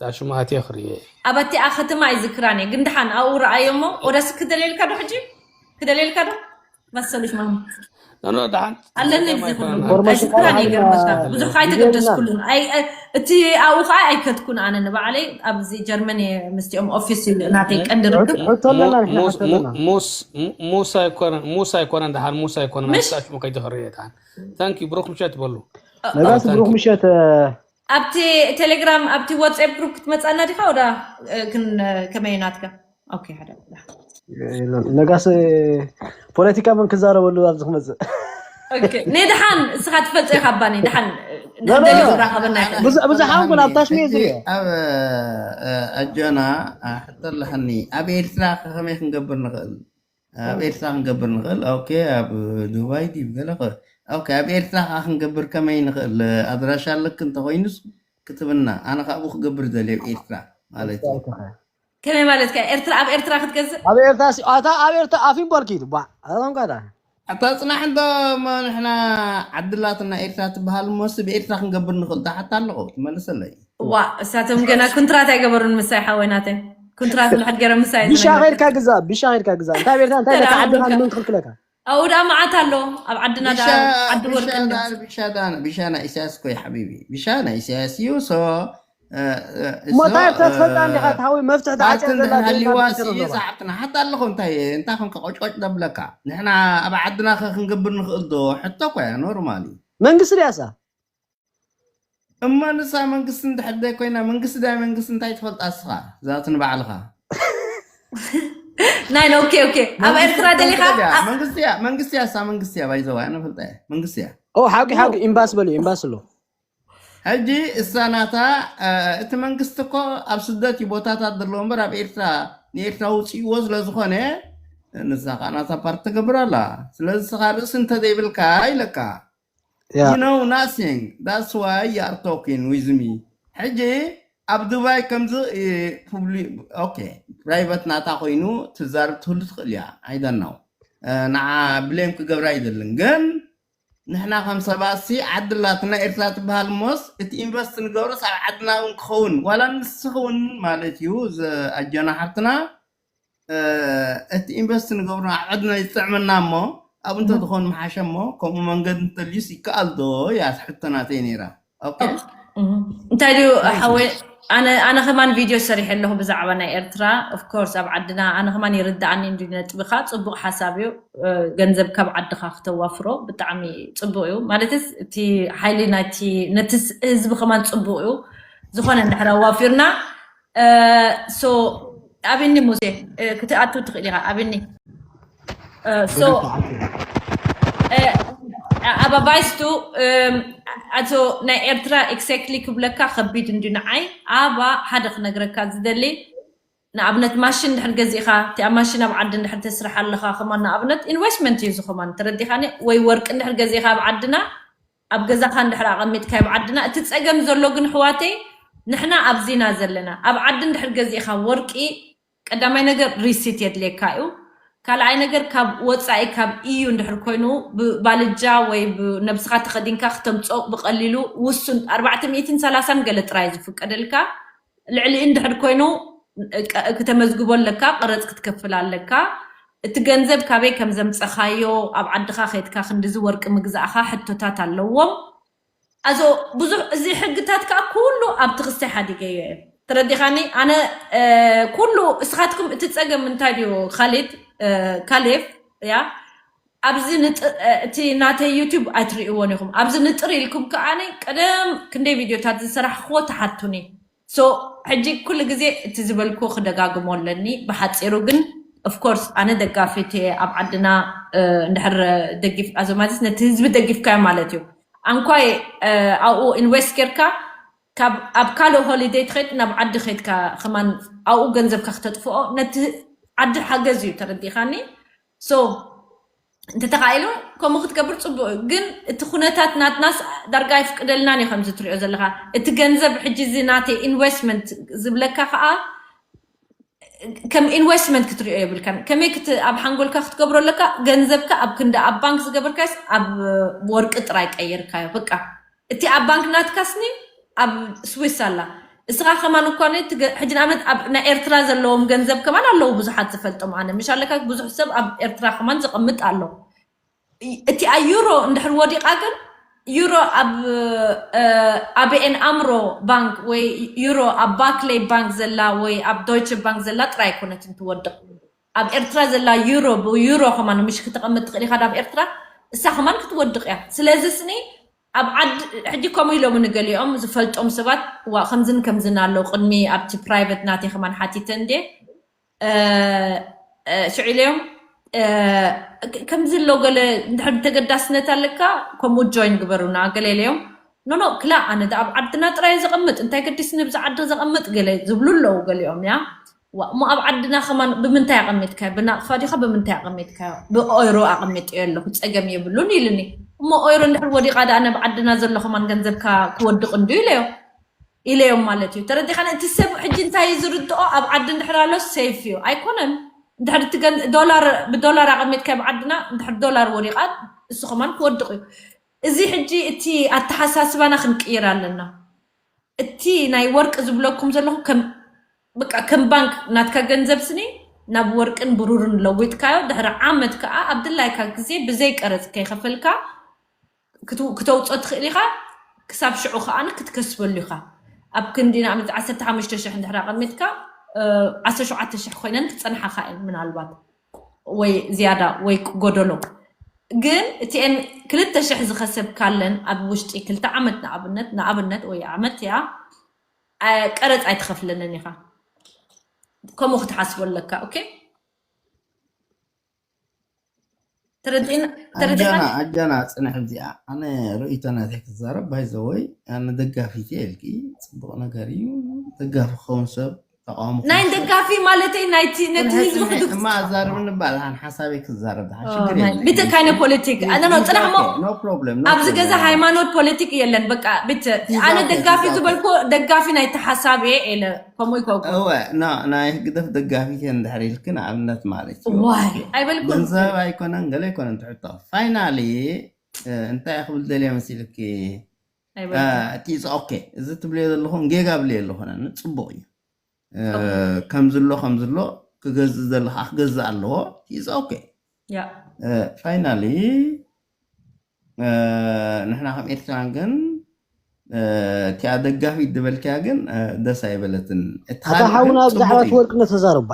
ጣሽማቴ ክርየ። ኣብ ኣቲኣ ከተማ ኣይዝክራን እየ፣ ግን ደሓን ኣብኡ ረኣዮ እሞ፣ ወደስ ክደልየልካ ዶ ሕጂ? ክደልየልካ ዶ? መሰልሽ ማማ። ኖ፣ ኖ፣ ደሓን ኣለኒ፣ ጸገም እዚ ኩሉ ኣይኮነን። ኢንፎርሜሽን ኣይዝክራን እየ፣ ካልኣይ ገርመካ። ኢና ብዙሕ ኣይተገደስኩሉን። ኣይ፣ ኣይ፣ እቲ ኣብኡ ኸዓ ኣይከድኩን ኣነ ንባዕለይ፣ ኣብዚ ጀርመን እየ፣ ምስቲኦም ኦፊስ እዩ ናተይ ቀንዲ ርክብ። ሕቶ ኣለና፣ ንሕና ሙስ-፣ ሕቶ ኣለና። ሙ-፣ ሙስ-፣ ሙ-፣ ሙስ ኣይኮነን፣ ሙስ ኣይኮነን፣ ደሓን ሙስ ኣይኮነን፣ ምሽ? ኣብታ ሽሙ ከይትኽርየ ደሓን። ታንክ ዩ፣ ብሩኽ ምሸት በሉ። ነጋሲ፣ ታንክ ዩ። ብሩኽ ምሸት። ኣብቲ ቴሌግራም፣ ኣብቲ ዋትስኣፕ ግሩፕ ክትመጻና ዲኻ? ወዳ፣ እ፣ ክን-፣ ከመይ ናትካ? ኦኬ፣ ሓደ። ነጋሲ፣ ፖለቲካ መን ክዛረበሉ ኣብዚ ክመጽእ? ኦኬ፣ ንድሓን እስኻ ትፈልጦ ኢኻ፣ ኣባኒ፣ ድሓን ኖ፣ ኖ፣ ደሊኹ ኖ። ራኸበና ኢኻ። ብዙ-፣ ብዙሓን እውን ኣብ ታሽሜ እቲ ዝሪኦ። ኣብ፣ እ፣ ኣጆና፣ እ፣ ሕቶ ኣለሃኒ። ኣብ ኤርትራ ከ ከመይ ክንገብር ንኽእል? ኣብ ኤርትራ ክንገብር ንኽእል። ኦኬ፣ ኣብ ዱባይ ድዩ ገለ ከ? ኦኬ፣ ኣብ ኤርትራ ከ ክንገብር ከመይ ንኽእል? ኣድራሻ ኣለክ እንተኾይኑስ ክትብና። ኣነ ካብኡ ክገብር ደልየ ኣብ ኤርትራ ማለት እዩ። ከመይ ማለትካ? ኤርትራ፣ ኣብ ኤርትራ ክትገዝእ? ኣብ ኤርትራ ሲ-፣ ኣታ ኣብ ኤርትራ ኣፊን ቦልኪ፣ ቧዕ፣ ኣታም ካታ። ኣታ ጽናሕ እንዶ እሞ ንሕና ዓዲ ኣላትና ኤርትራ ትበሃል እሞ፣ ሲ ብኤርትራ ክንገብር ንኽእል፣ ታ ሓታ ኣለኹ፣ ትመልሰለይ። ዋ፣ እሳቶም ገና ኩንትራት ኣይገበሩን ምሳይ፣ ሓወይ ናተይ። ኩንትራት እንድሕር ገይሮም ምሳይ ቢሻ ዝነግረካ። ኸይድካ ግዛ፣ ቢሻ ኸይድካ ግዛ። እንታይ ኣብ ኤርትራ፣ እንታይ ተራ ነካ ዓድኻ ዓድኻ። ንመን ክኽልክለካ? ኣብኡ ደኣ መዓት ኣሎ፣ ኣብ ዓድና ቢሻ፣ ደኣ ዓዲ ቢሻ ወርቂ እንድያ። ደኣ፣ ቢሻ ደኣ፣ ቢሻ ናይ ኢሳያስ እኮ እዩ ሓቢቢ። ቢሻ ናይ ኢሳያስ እዩ፣ ሶ፣ እ፣ እ፣ እሞ እሶ፣ እንታይ ኤርትራ ትፈልጣ እ፣ እንዲኻ? እቲ ሓወይ መፍትሒ ተዓጽያ ሃብቲ ዘላ እንድሕር ደይባ ሃልይዋ ደይተረኸባ። ሲ፣ እዛ ዓድና ሓታ ኣለኹ እንታይ፣ እንታይ ኾንካ ቆጭቆጭ ደብለካ? ንሕና ኣብ ዓድና ኸ ክንገብር ንኽእል ዶ? ሕቶ እኮ እያ፣ ኖርማል እዩ። መንግስቲ ድያ እሳ? እሞ ንሳ መንግስቲ እንድሕር ደይ ኮይና፣ መንግስቲ ዳይ መንግስቲ እንታይ ትፈልጣ እስኻ? እዛ እቲ ንባዕልኻ። ናይ፣ ኦኬ፣ ኦኬ። ኣብ መንግስቲ ኤርትራ ደሊኻ? ትፈልጥ እያ። ኣብ መንግስቲ እያ፣ መንግስቲ እያ፣ እሳ መንግስቲ እያ፣ ባይዘዋ፣ ኣነ ፈልጣ እያ። መንግስቲ እያ። ኦ፣ ሓቂ፣ ሓቂ፣ ኤምባሲ በሉ፣ ኤምባሲ ኣሎ። ሕጂ እሳ ናታ፣ እ፣ እቲ መንግስቲ እኮ ኣብ ስደት እዩ ቦታታት ዘለዎ እምበር፣ ኣብ ኤርትራ፣ ንኤርትራ ውፅእዎ ስለ ዝኾነ፣ ንሳ ኸዓ ናታ ፓርቲ ትገብር ኣላ። ስለዚ፣ ንስኻ ርእሲ እንተዘይብልካ ኢለካ። ያ። You know nothing. That's why you are talking with me. ሕጂ ኣብ ዱባይ ከምዚ፣ እ፣ ፑብሊ-፣ ኦኬ፣ ፕራይቨት ናታ ኮይኑ ትዛረብ ትህሉ ትኽእል እያ። I don't know. እ፣ ንዓ ብሌም ክገብራ ኣይደልን። ግን ንሕና ከም ሰባት ሲ ዓዲ ኣላትና ኤርትራ ትበሃል እሞስ እቲ ኢንቨስት ንገብሮስ ኣብ ዓድና እውን ክኸውን ዋላ ንስኺ እውን ማለት እዩ ኣጆና ሓፍትና እቲ ኢንቨስት ንገብሮ ኣብ ዓድና ይጥዕመና እሞ ኣብኡ እንተዝኾን ምሓሸ እሞ ከምኡ መንገዲ እንተልዩስ ይከኣል ዶ እያ ሕቶ ናተይ ነይራ። እንታይ ድዩ ሓወይ? ኣነ ከማን ቪድዮ ሰሪሐ ኣለኹ ብዛዕባ ናይ ኤርትራ። ኦፍኮርስ ኣብ ዓድና ኣነ ከማን ይርዳኣኒ እንዲ ነጥብኻ ጽቡቕ ሓሳብ እዩ። ገንዘብ ካብ ዓድኻ ክተዋፍሮ ብጣዕሚ ጽቡቕ እዩ። ማለትስ እቲ ሓይሊ ናይቲ ነቲ ህዝቢ ከማን ጽቡቕ እዩ። ዝኾነ እንድሕር ኣዋፊርና ሶ ኣብኒ ሙሴ ክትኣቱ ትኽእል ኢኻ ኣብኒ ኣባባይስቱ ኣቶ ናይ ኤርትራ ኤክሳክትሊ ክብለካ ከቢድ እንዲ ንዓይ ኣባ ሓደ ክነግረካ ዝደሊ ንኣብነት ማሽን እንድሕር ገዚእኻ እቲ ኣብ ማሽን ኣብ ዓዲ እንድሕር ተስርሕ ኣለኻ ከማን ንኣብነት ኢንቨስትመንት እዩ ዝኸማን ተረዲኻኒ ወይ ወርቂ እንድሕር ገዚእኻ ኣብ ዓድና ኣብ ገዛኻ እንድሕር ኣቐሚጥካ ኣብ ዓድና እቲ ፀገም ዘሎ ግን ሕዋተይ ንሕና ኣብዚና ዘለና ኣብ ዓዲ እንድሕር ገዚእኻ ወርቂ ቀዳማይ ነገር ሪሲት የድልየካ እዩ። ካልኣይ ነገር ካብ ወፃኢ ካብ ኢዩ እንድሕር ኮይኑ ብባልጃ ወይ ብነብስኻ ተኸዲንካ ክተምፅኦ ብቀሊሉ ውሱን ኣርባዕተ ሚእትን ሰላሳን ገለ ጥራይ ዝፍቀደልካ ልዕሊ እንድሕር ኮይኑ ክተመዝግቦ ኣለካ፣ ቀረፅ ክትከፍል ኣለካ። እቲ ገንዘብ ካበይ ከም ዘምፀኻዮ ኣብ ዓድኻ ከይድካ ክንድዚ ወርቂ ምግዛእኻ ሕቶታት ኣለዎም። ኣዞ ብዙሕ እዚ ሕግታት ከዓ ኩሉ ኣብቲ ክስታይ ሓዲገዮ እየ ተረዲኻኒ ኣነ ኩሉ እስኻትኩም እቲ ፀገም እንታይ ድዩ ካሌድ ካሌፍ ያ ኣብዚ እቲ ናተይ ዩቱብ ኣይትርእይዎን ኢኹም ኣብዚ ንጥር ኢልኩም ከዓ ቀደም ክንደይ ቪድዮታት ዝሰራሕክዎ ተሓቱኒ ሶ ሕጂ ኩሉ ግዜ እቲ ዝበልኩ ክደጋግሞ ኣለኒ ብሓፂሩ ግን ኦፍኮርስ ኣነ ደጋፊት እየ ኣብ ዓድና እንድሕር ደጊፍ ኣዞማዚስ ነቲ ህዝቢ ደጊፍካዮ ማለት እዩ ኣንኳይ ኣብኡ ኢንቨስት ጌርካ ካብ ኣብ ካልእ ሆሊደይ ትኸይድ ናብ ዓዲ ኸይድካ ከማን ኣብኡ ገንዘብካ ክተጥፍኦ ነቲ ዓዲ ሓገዝ እዩ ተረዲኻኒ ሶ እንተተኻኢሉ ከምኡ ክትገብር ፅቡቅ እዩ ግን እቲ ኩነታት ናትናስ ዳርጋ ኣይፍቅደልናን እዩ ከምዚ ትሪኦ ዘለካ እቲ ገንዘብ ሕጂ እዚ ናተይ ኢንቨስትመንት ዝብለካ ከዓ ከም ኢንቨስትመንት ክትሪኦ የብልካን ከመይ ኣብ ሓንጎልካ ክትገብሮ ኣለካ ገንዘብካ ኣብ ክንዲ ኣብ ባንክ ዝገበርካስ ኣብ ወርቂ ጥራይ ቀይርካዮ በቃ እቲ ኣብ ባንክ ናትካስኒ ኣብ ስዊስ ኣላ እስኻ ከማን እኳ ሕጂ ንኣብነት ኣብ ናይ ኤርትራ ዘለዎም ገንዘብ ከማን ኣለዉ ብዙሓት ዝፈልጦም ኣነ ምሽ ኣለካ ብዙሕ ሰብ ኣብ ኤርትራ ከማን ዘቐምጥ ኣሎ እቲኣ ዩሮ እንድሕር ወዲቓ ግን ዩሮ ኣብ ኣቤኤን ኣምሮ ባንክ ወይ ዩሮ ኣብ ባክሌይ ባንክ ዘላ ወይ ኣብ ዶይቸ ባንክ ዘላ ጥራይ ኣይኮነትን ትወድቕ ኣብ ኤርትራ ዘላ ዩሮ ብዩሮ ከማን ምሽ ክተቐምጥ ትኽእል ኢኻ ኣብ ኤርትራ እሳ ከማን ክትወድቕ እያ ስለዚ ስኒ ኣብ ዓድ ሕጂ ከምኡ ኢሎም ንገሊኦም ዝፈልጦም ሰባት ዋ ከምዝን ከምዝን ኣሎ ቅድሚ ኣብቲ ፕራይቨት ናተይ ከማን ሓቲተ እንዴ ሽዑ ኢለዮም ከምዚ ኣሎ ገለ እንድሕር ተገዳስነት ኣለካ ከምኡ ጆይን ግበሩና ገለ ኢለዮም ኖኖ ክላ ኣነ ዳ ኣብ ዓድና ጥራይ ዘቐምጥ እንታይ ገዲስ ንብዚ ዓዲ ዘቐምጥ ገለ ዝብሉ ኣለዉ ገሊኦም ያ እሞ ኣብ ዓድና ከማን ብምንታይ ኣቐሚጥካዮ ብናቕፋ ዲኻ ብምንታይ ኣቐሚጥካዮ ብኦይሮ ኣቐሚጥዮ ኣለኹ ፀገም የብሉን ኢሉኒ እሞ ኦይሮ እንድሕር ወዲቓ ደኣ ናብ ዓድና ዘሎ ከማን ገንዘብካ ክወድቕ እንዱ ኢለዮ ኢለዮም ማለት እዩ ተረዲኻኒ እቲ ሰብ ሕጂ እንታይ እዩ ዝርድኦ ኣብ ዓዲ እንድሕር ኣሎ ሴፍ እዩ ኣይኮነን እንድሕር እቲ ዶላር ብዶላር ኣቐሚጥካዮ ኣብ ዓድና እንድሕር ዶላር ወዲቓ እሱ ከማን ክወድቕ እዩ እዚ ሕጂ እቲ ኣተሓሳስባና ክንቅይር ኣለና እቲ ናይ ወርቂ ዝብለኩም ዘለኹ ከም በቃ ከም ባንክ ናትካ ገንዘብ ስኒ ናብ ወርቅን ብሩርን ለዊጥካዮ ድሕሪ ዓመት ከዓ ኣብ ድላይካ ግዜ ብዘይ ቀረፅ ከይኸፈልካ ክተውፅኦ ትኽእል ኢኻ ክሳብ ሽዑ ከዓ ክትከስበሉ ኢኻ ኣብ ክንዲ ንኣብነት ዓሰርተ ሓሙሽተ ሽሕ እንድሕር ኣቐሚጥካ ዓሰርተ ሸውዓተ ሽሕ ኮይነን ክፀንሓኻ እየን ምናልባት ወይ ዝያዳ ወይ ጎደሎ ግን እቲኤን ክልተ ሽሕ ዝኸሰብካለን ኣብ ውሽጢ ክልተ ዓመት ንኣብነት ንኣብነት ወይ ዓመት እያ ቀረፅ ኣይትኸፍለንን ኢኻ ከምኡ ክትሓስቦ ኣለካ ኦኬ ተረዲእና ተረዲእና ኣጃና ኣጃና ፅንሕ እዚኣ ኣነ ርእይቶ ናተይ ክዛረብ ባይዘወይ ኣነ ደጋፊት እየ ኢልኪ ፅቡቕ ነገር እዩ ደጋፊ ክኸውን ሰብ ተቃውሞ ናይ ደጋፊ ማለተይ ናይቲ ነቲ ህዝቢ ክድግፍ እማ ኣዛርብኒ እባ ድሓን ሓሳበይ ክዛረብ ድሓን ሽግር የለን ብትእካነ ፖለቲክ ኣነ ነው ጽናሕሞ no problem no ኣብዚ ገዛ ሃይማኖት ፖለቲክ የለን በቃ ብት ኣነ ደጋፊ ዝበልኮ ደጋፊ ናይቲ ሓሳብ እየ ኢለ ከምኡ ይከውኩ እወ ና ናይ ህግደፍ ደጋፊት እየ እንድሕር ኢልኪ ንኣብነት ማለት እዩ ዋይ ኣይበልኩን ገንዘብ ኣይኮነን ገለ ኣይኮነን ትሕቶ finally እንታይ ክብል ደልየ መሲልኪ? እቲ ኦኬ፣ እዚ ትብልዮ ዘለኹም ጌጋ ብልየ ኣለኹ፣ ጽቡቕ እዩ። ከምዝሎ ከምዝሎ ክገዝእ ዘለካ ክገዝእ ኣለዎ። ኢዝ ኦኬ። ፋይናሊ ንሕና ከም ኤርትራን ግን እቲኣ ደጋፊት ዝበልክያ ግን ደስ ኣይበለትን። ኣታ ሓውና ብዛዕባ እቲ ወርቂ ነተዛረባ።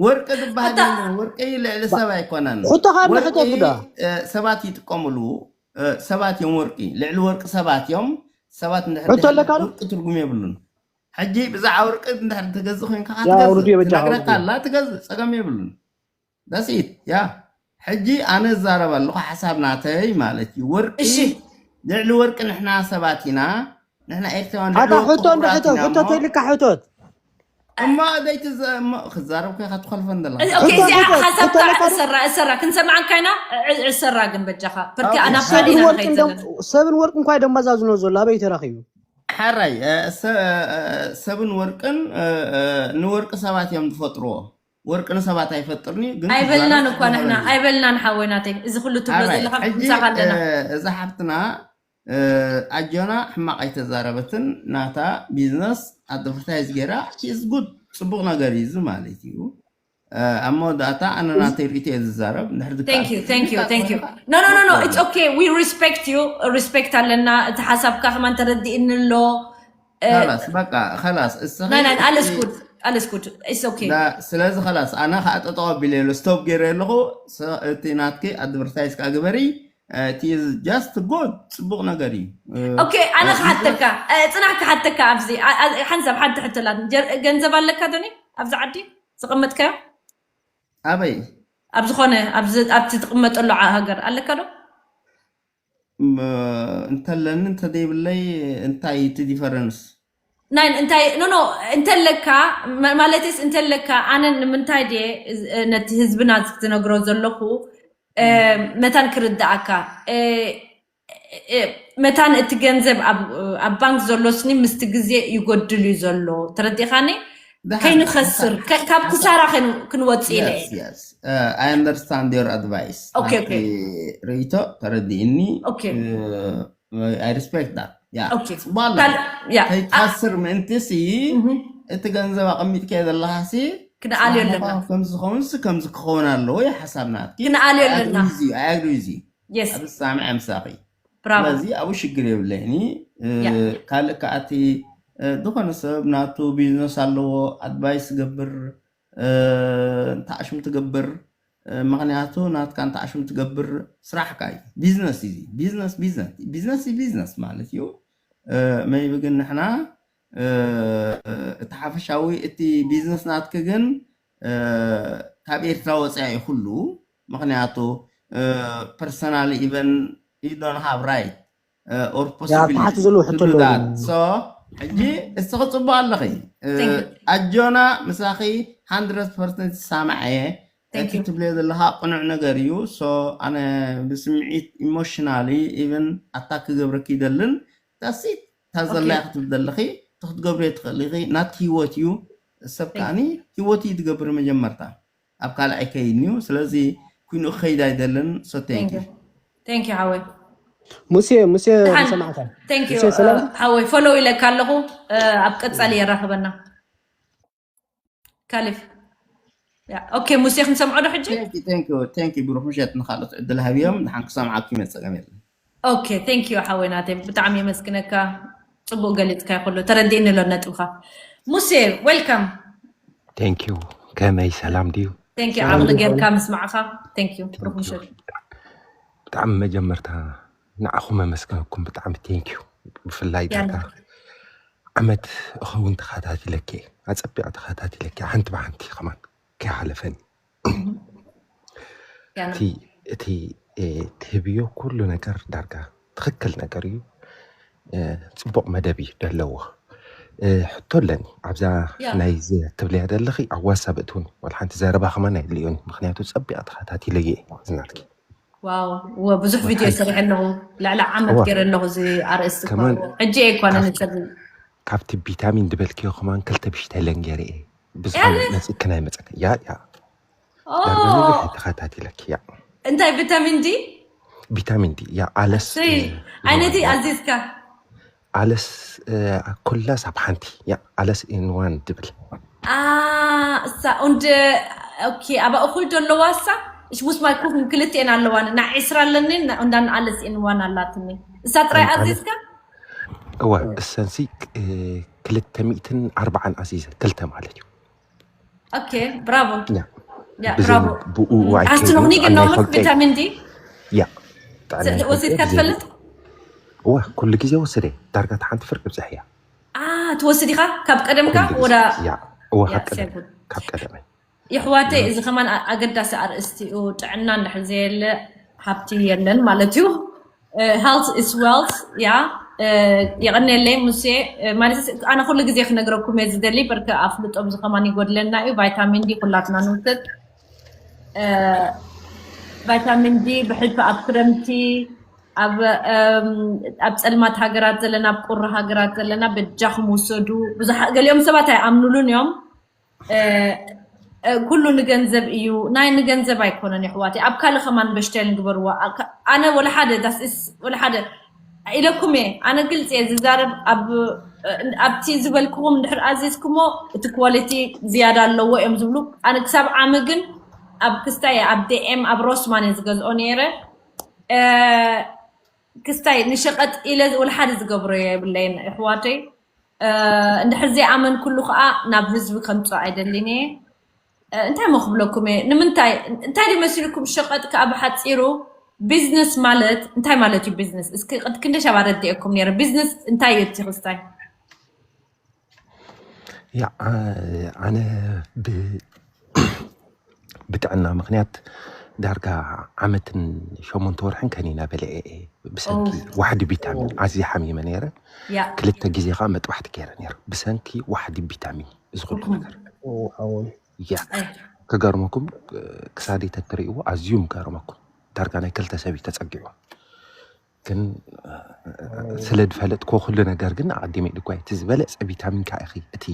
ወርቂ ዝበሃል ወርቂ ልዕሊ ሰብ ኣይኮነን። ሕቶ ካብ ሕቶ ግዳ ሰባት ይጥቀምሉ። ሰባት እዮም ወርቂ፣ ልዕሊ ወርቂ ሰባት እዮም። ሰባት እንድሕር ሕቶ ኣለካ ዶ? ወርቂ ትርጉም የብሉን። ሕጂ ብዛዕባ ወርቂ እንድሕር ትገዝእ ኮይንካ ክትገዝእ ትነግረካ ኣላ፣ ትገዝእ፣ ጸገም የብሉን። ዳስኢት ያ ሕጂ ኣነ እዛረብ ኣለኹ ሓሳብ ናተይ ማለት እዩ። ወርቂ እሺ። ልዕሊ ወርቂ ንሕና ሰባት ኢና፣ ንሕና ኤርትራውያን ኣታ ልዕሊ ወርቂ ሕቶ እንደ ክቡራት ሕቶ ኢና ሕቶ እሞ ተይልካ ሕቶት እሞ ደይቲ ዘ- እሞ ክዛረብ ከይካ ትኸልፈን ዘለካ። ኦኬ፣ እዚኣ ሕቶ- ሓሳብካ ሕቶ- እሰራ እሰራ ክንሰማዓካ ኢና። እ- እሰራ ግን በጃኻ ፕርኪ ኦኬ። ኣናብ ሰብን ሓዲና ወርቅን ንኸይድ ደም- ዘለና። ሰብን ወርቅን እኳ ደማዛዝኖ ዘሎ ኣበይ ተረኺቡ? ሓራይ እ፣ ሰ- እ፣ ሰብን ወርቅን እ፣ እ፣ ንወርቂ ሰባት እዮም ዝፈጥርዎ። ወርቂ ንሰባት ኣይፈጥርኒ ግን ኣይበልናን ክዛረብ እኳ ንሕና ዝኽእል እዩ። ኣይበልናን ሓወይ ናተይ፣ እዚ ኩሉ ትብሎ ሓራይ ዘለኻ ሕጂ ምሳኻ ኣለና። እ፣ እዛ ሓፍትና ኣጆና ሕማቕ ኣይተዛረበትን። ናታ ቢዝነስ ኣድቨርታይዝ ገይራ ኢዝ ጉድ፣ ፅቡቕ ነገር እዩ እዚ ማለት እዩ። ኣብ መወዳእታ ኣነ ናተይ ርእቶ እየ ዝዛረብ። እንድሕር ድከኣል thank you thank you thank you no no no no it's okay, we respect you, respect ኣለና። እቲ ሓሳብካ ከማን ተረዲእኒ ኣሎ። ላስ በቃ ላስ እስኺ ናይ ናይ ኣለስ ጉድ ኣለስ ጉድ it's okay። ስለዚ ላስ ኣነ ከዓ ጠጠው ኣቢለ ስቶፕ ገይረ ኣለኹ። እቲ ናትኪ ኣድቨርታይዝ ከዓ ግበሪ። እቲ ጃስት ጎድ ፅቡቕ ነገር እዩ። ኦኬ ኣነ ክሓተካ ጽናሕ ክሓተካ ኣብዚ ሓንሳብ ሓንቲ ሕተላት። ገንዘብ ኣለካ ዶኒ ኣብዚ ዓዲ ዝቐመጥካዮ? ኣበይ ኣብ ዝኾነ ኣብቲ ትቕመጠሉ ሃገር ኣለካ ዶ? እንተለኒ እንተደይብለይ እንታይ እቲ ዲፈረንስ? ናይ እንታይ ኖ ኖ እንተለካ ማለትስ እንተለካ ኣነ ንምንታይ ድየ ነቲ ህዝብና ዝነግሮ ዘለኹ መታን ክርዳኣካ መታን እቲ ገንዘብ ኣብ ባንክ ዘሎ ስኒ ምስቲ ግዜ ይጎድል እዩ ዘሎ። ተረዲኻኒ? ከይንኸስር ካብ ክሳራ ክንወፅእ ኢለ። I understand your advice። ርእይቶ ተረዲእኒ። I respect that። ያ ጽቡቅ ኣሎ። ከይትኸስር ምእንቲ ሲ እቲ ገንዘብ ኣቐሚጥካዮ ዘለኻ ሲ ክንኣልዮ ኣለና። ከምዚ ዝኸውን ሲ ከምዚ ክኸውን ኣለዎ። ያ ሓሳብ ናትኪ። ክንኣልዮ ኣለና። I agree with you። Yes። ኣብ ሳምዐ ምሳኺ። ብራቮ። ስለዚ ኣብኡ ሽግር የብለይኒ። ካልእ ከኣቲ ዝኾነ ሰብ ናቱ ቢዝነስ ኣለዎ፣ ኣድቫይስ ገብር፣ እንተዓሽም ትገብር። ምኽንያቱ ናትካ እንተዓሽም ትገብር ስራሕካ እዩ። ቢዝነስ እዩ። ቢዝነስ ቢዝነስ ቢዝነስ እዩ። ቢዝነስ ማለት እዩ። መይቢ ግን ንሕና እቲ ሓፈሻዊ እቲ ቢዝነስ ናትክ ግን ካብ ኤርትራ ወፅያ እዩ ኩሉ። ምኽንያቱ personal even you don't have right or possibility to do that። So ሕጂ እስኺ ፅቡቅ ኣለኺ። ኣጆና ምሳኺ hundred percent ይሳማዕ እየ። እቲ ትብልዮ ዘለኻ ቅኑዕ ነገር እዩ። So ኣነ ብስምዒት emotionally even ኣታክ ክገብረኪ ይደልን። That's it። እታ ዘላያ ክትብል ዘለኺ እቲ ክትገብርዮ ትኽእል ኢኺ። ናቲ ህይወት እዩ። ሰብ ከዓኒ ህይወት እዩ ትገብር መጀመርታ። ኣብ ካልእ ኣይከይድን እዩ። ስለዚ ኩይኑ ክኸይድ ኣይደልን። So thank you። Thank you ሓወይ። ሙሴ ሙሴ ሰማዕካ። Thank you ሓወይ። ፎሎው ኢለካ ኣለኹ። ኣብ ቀጻሊ የራኽበና። ካሊፍ ኦኬ። ሙሴ ክንሰምዖ ዶ ሕጂ? Thank you ብሩክ ምሸት። ንካልኦት ዕድል ሃብዮም። ንሓን ክሰምዓኩ ይመጸ ቀም የለን። ኦኬ thank you ሓወይ ናተይ ብጣዕሚ የመስግነካ። ጽቡቅ ገሊጽካ ይክሎ ተረዲእኒ ኣሎ ነጥብካ። ሙሴ welcome። Thank you። ከመይ ሰላም ድዩ? Thank you ዓቕሊ ጌርካ ምስማዕካ። Thank you ብሩክ ምሸት። ብጣዕሚ መጀመርታ ንዓኹም ኣመስግነኩም ብጣዕሚ thank you። ብፍላይ ዳርጋ ዓመት እኸውን ተኸታቲለኪ ኣጸቢቐ ተኸታቲለኪ ሓንቲ ብሓንቲ ከማን ከይሓለፈኒ እቲ ትህብዮ ኩሉ ነገር ዳርጋ ትኽክል ነገር እዩ። ፅቡቕ መደብ እዩ ደለዎ። ሕቶ ኣለኒ ኣብዛ ናይ ትብልያ ደለኺ ኣብ ዋትሳብ እትውን ዋላ ሓንቲ ዘረባ ከማን ኣይድልዮን እዩ። ምክንያቱ ፀቢቐ ተኸታቲለዮ እየ ዝናትኪ። ዋው እወ ብዙሕ ቪድዮ ሰሪሐ ኣለኹ። ልዕሊ ዓመት ገይረ ኣለኹ እዚ ኣርእስቲ እኳ። ሕጂ እየ እኳ ነንጸብ ካብቲ ቪታሚን ዝበልክዮ ከማን ክልተ ብሽተለን ገይረ እየ ብዝኾነ መፅእክን ኣይመፀክን እያ እያ ዳርጋ ነዊሕ ተኸታቲለኪ እያ። እንታይ ቪታሚን ዲ? ቪታሚን ዲ ያ ኣለስ ኣይ ነቲ ኣዚዝካ ኣለስ ኩላስ ኣብ ሓንቲ ያ ኣለስ ኢንዋን ትብል እሳ und okay aber እኹል ዘለዋ እሳ እሽ ሙስ ማይ ኩፍን ክልቴን ኣለዋን እና ዒስራ ኣለኒ እንዳን ኣለስ ኢንዋን ኣላትኒ እሳ ጥራይ ኣዚዝካ እወ እሰንሲ ክልተ ሚእትን ኣርባዓን ኣዚዘ ክልተ ማለት እዩ okay bravo ብኡ ኣስትኖኽኒ ግን ኖምስ ቪታሚን ዲ ያ ወሲድካ ትፈልጥ እወ ኩሉ ግዜ ወስደ ዳርጋ ሓንቲ ፍርቂ ብፅሕ እያ ትወስድ ኢኻ ካብ ቀደምካ ወዳ እወ ካብ ቀደም ካብ ቀደመይ የሕዋተይ እዚ ከማን ኣገዳሲ ኣርእስቲ እዩ ጥዕና እንድሕር ዘየለ ሃብቲ የለን ማለት እዩ health is wealth ያ የቐነለይ ሙሴ ማለት ኣነ ኩሉ ግዜ ክነግረኩም እየ ዝደሊ በርከ ኣፍልጦ እዚ ከማን ይጎድለና እዩ ቫይታሚን ዲ ኩላትና ንውሰድ ቫይታሚን ዲ ብሕልፊ ኣብ ክረምቲ ኣብ ኣብ ፀልማት ሃገራት ዘለና ኣብ ቁሪ ሃገራት ዘለና በጃኹም ውሰዱ ብዙሓት ገሊኦም ሰባት ኣይኣምኑሉን እዮም ኩሉ ንገንዘብ እዩ ናይ ንገንዘብ ኣይኮነን ይሕዋት ኣብ ካልእ ከማን በሽተል ንግበርዋ ኣነ ወላ ሓደ ዳስስ ወላ ሓደ ኢለኩም እየ ኣነ ግልፂ እየ ዝዛረብ ኣብቲ ዝበልክዎም እንድሕር ኣዚዝኩሞ እቲ ኳሊቲ ዝያዳ ኣለዎ እዮም ዝብሉ ኣነ ክሳብ ዓሚ ግን ኣብ ክስታይ ኣብ ዲኤም ኣብ ሮስማን እየ ዝገዝኦ ነይረ ክስታይ ንሸቐጥ ኢለ ወላ ሓደ ዝገብሮ የብለይን ይሕዋተይ እንድሕር ዘይኣመንኩሉ ከዓ ናብ ህዝቢ ከምፅኦ ኣይደልን እየ እንታይ ሞ ክብለኩም እየ ንምንታይ እንታይ ድመሲልኩም ሸቐጥ ከዓ ብሓፂሩ ቢዝነስ ማለት እንታይ ማለት እዩ ቢዝነስ እስኪ ቅድ ክንደሻብ ኣረድኤኩም ነረ ቢዝነስ እንታይ እዩ እቲ ክስታይ ያ ኣነ ብጥዕና ምክንያት ዳርጋ ዓመትን ሸሞንተ ወርሕን ከኒና በልዐ እየ ብሰንኪ ዋሕዲ ቪታሚን ኣዝየ ሓሚመ ነይረ ክልተ ግዜ ከዓ መጥባሕቲ ገይረ ነይረ ብሰንኪ ዋሕዲ ቪታሚን እዚ ኩሉ ነገር ያ ክገርመኩም ክሳደይ ተትርእይዎ ኣዝዩ ምገርመኩም ዳርጋ ናይ ክልተ ሰብ እዩ ተፀጊዑ ግን ስለ ዝፈለጥኮ ኩሉ ነገር ግን ኣቐዲመ ድኳ እቲ ዝበለፀ ቪታሚን ከዓ ኢኺ እቲ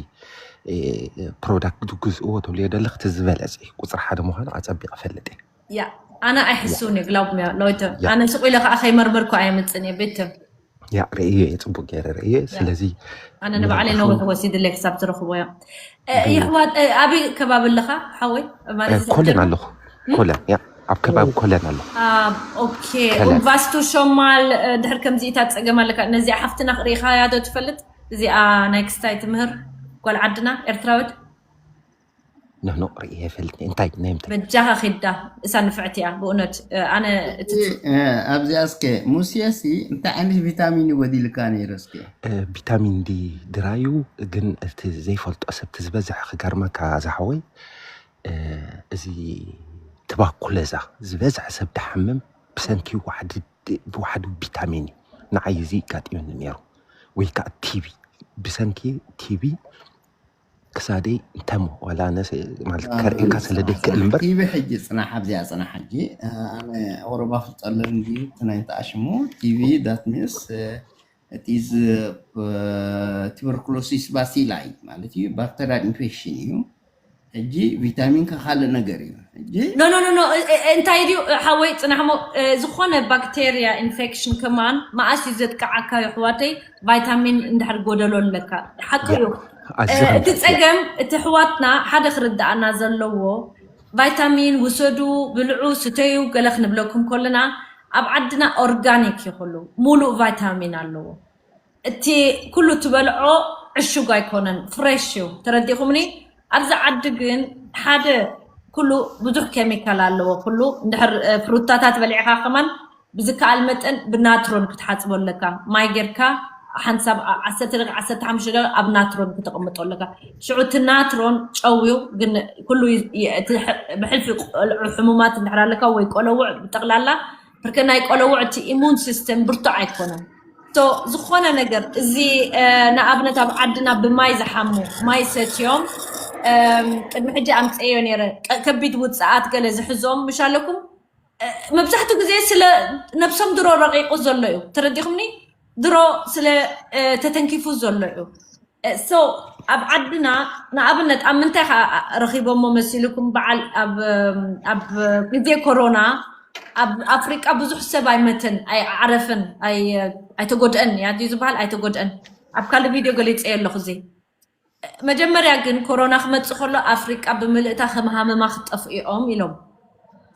ፕሮዳክት ትግዝእዎ ትብልዮ ደለኽ እቲ ዝበለፀ ቁፅሪ ሓደ ምዃኑ ኣፀቢቐ ፈልጥ እየ Ja, Anna Ehsun, glaubt mir, Leute. Ja. Anna Suqila Akhai Marmarko, I am in Bitte. ያ ርእየ እየ ፅቡቅ ገይረ ርእየ ስለዚ ኣነ ንባዕለይ ነዊሕ ወሲድለይ ክሳብ ትረኽቦ እያ ይሕዋት ኣበይ ከባቢ ኣለኻ ሓወይ ኮለን ኣለኹ ኮለን ያ ኣብ ከባቢ ኮለን ኣለኹ ኦኬ ኡንቫስቱ ሾማል ድሕር ከምዚ ኢታ ፀገም ኣለካ ነዚኣ ሓፍትና ክርኢኻያ ዶ ትፈልጥ እዚኣ ናይ ክስታይ ትምህር ጓል ዓድና ኤርትራዊት ንሕኖ ርእየ ፈልጥ እንታይ ናይ ምታይ በጃኻ ኺዳ እሳ ንፍዕቲ እያ ብእውነት ኣነ እቲ ኣብዚኣ እስከ ሙሴ ሲ እንታይ ዓይነት ቪታሚን ይጎዲልካ ነይሩ እስከ ቪታሚን ዲ ድራዩ ግን እቲ ዘይፈልጦ ሰብቲ ዝበዝሕ ክገርመካ ዝሓወይ እዚ ትባኩለዛ ዝበዝሕ ሰብ ድሓምም ብሰንኪ ዋሕዲ ቪታሚን እዩ ንዓይ እዚ ጋጢሙኒ ነይሩ ወይ ከዓ ቲቪ ብሰንኪ ቲቪ ክሳደይ እንተሞ ዋላ ኣነ ማለት ከርእየካ ስለ ደይክእል እምበር ቲቪ ሕጂ ፅናሕ ኣብዚኣ ፅናሕ ሕጂ ኣነ ኦሮባ ፍፀለር እንዲ ትናይ ተኣሽሙ ቲቪ ዳት ሚንስ እቲ ቲበርኩሎሲስ ባሲላይ ማለት እዩ ባክተሪያል ኢንፌክሽን እዩ ሕጂ ቪታሚን ከካልእ ነገር እዩ ሕጂ ኖ ኖ ኖ እንታይ ድዩ ሓወይ ፅናሕሞ ዝኾነ ባክቴርያ ኢንፌክሽን ከማን መኣስ እዩ ዘጥቃዓካ ይሕዋተይ ቫይታሚን እንድሕር ጎደሎ ኣለካ ሓቂ እዩ እቲ ፀገም እቲ ሕዋትና ሓደ ክርዳኣና ዘለዎ ቫይታሚን ውሰዱ ብልዑ ስተዩ ገለ ክንብለኩም ከለና ኣብ ዓድና ኦርጋኒክ ይኹሉ ሙሉእ ቫይታሚን ኣለዎ እቲ ኩሉ ትበልዖ ዕሹግ ኣይኮነን ፍሬሽ እዩ ተረዲኹምኒ ኣብዚ ዓዲ ግን ሓደ ኩሉ ብዙሕ ኬሚካል ኣለዎ ኩሉ እንድሕር ፍሩታታት በሊዕካ ከማን ብዝከኣል መጠን ብናትሮን ክትሓፅቦ ኣለካ ማይ ጌርካ ሓንሳብ ዓሰርተ ደቂቕ ዓሰርተ ሓሙሽተ ደቂቕ ኣብ ናትሮን ክተቕምጦ ኣለካ ሽዑ እቲ ናትሮን ጨው እዩ ግን ኩሉ ብሕልፊ ቆልዑ ሕሙማት እንድሕር ኣለካ ወይ ቆለውዕ ብጠቕላላ ብርከ ናይ ቆለውዕ እቲ ኢሙን ሲስተም ብርቱዕ ኣይኮነን ዝኾነ ነገር እዚ ንኣብነት ኣብ ዓድና ብማይ ዝሓሙ ማይ ሰትዮም ቅድሚ ሕጂ ኣምፀዮ ነረ ከቢድ ውፅኣት ገለ ዝሕዞም ምሽ ኣለኩም መብዛሕትኡ ግዜ ስለ ነብሶም ድሮ ረቂቁ ዘሎ እዩ ተረዲኹምኒ ድሮ ስለ ተተንኪፉ ዘሎ እዩ so ኣብ ዓድና ንኣብነት ኣብ ምንታይ ከዓ ረኪቦሞ መሲልኩም በዓል ኣብ ግዜ ኮሮና ኣብ ኣፍሪቃ ብዙሕ ሰብ ኣይመተን፣ ኣይዓረፈን፣ ኣይ-፣ ኣይተጎድአን እያ ድዩ ዝበሃል? ኣይተጎድአን። ኣብ ካልእ ቪድዮ ገሊጸዮ ኣለኹ። እዚ መጀመርያ ግን ኮሮና ክመጽእ ከሎ ኣፍሪቃ ብምልእታ ከም ሃመማ ክጠፍኡ እዮም ኢሎም።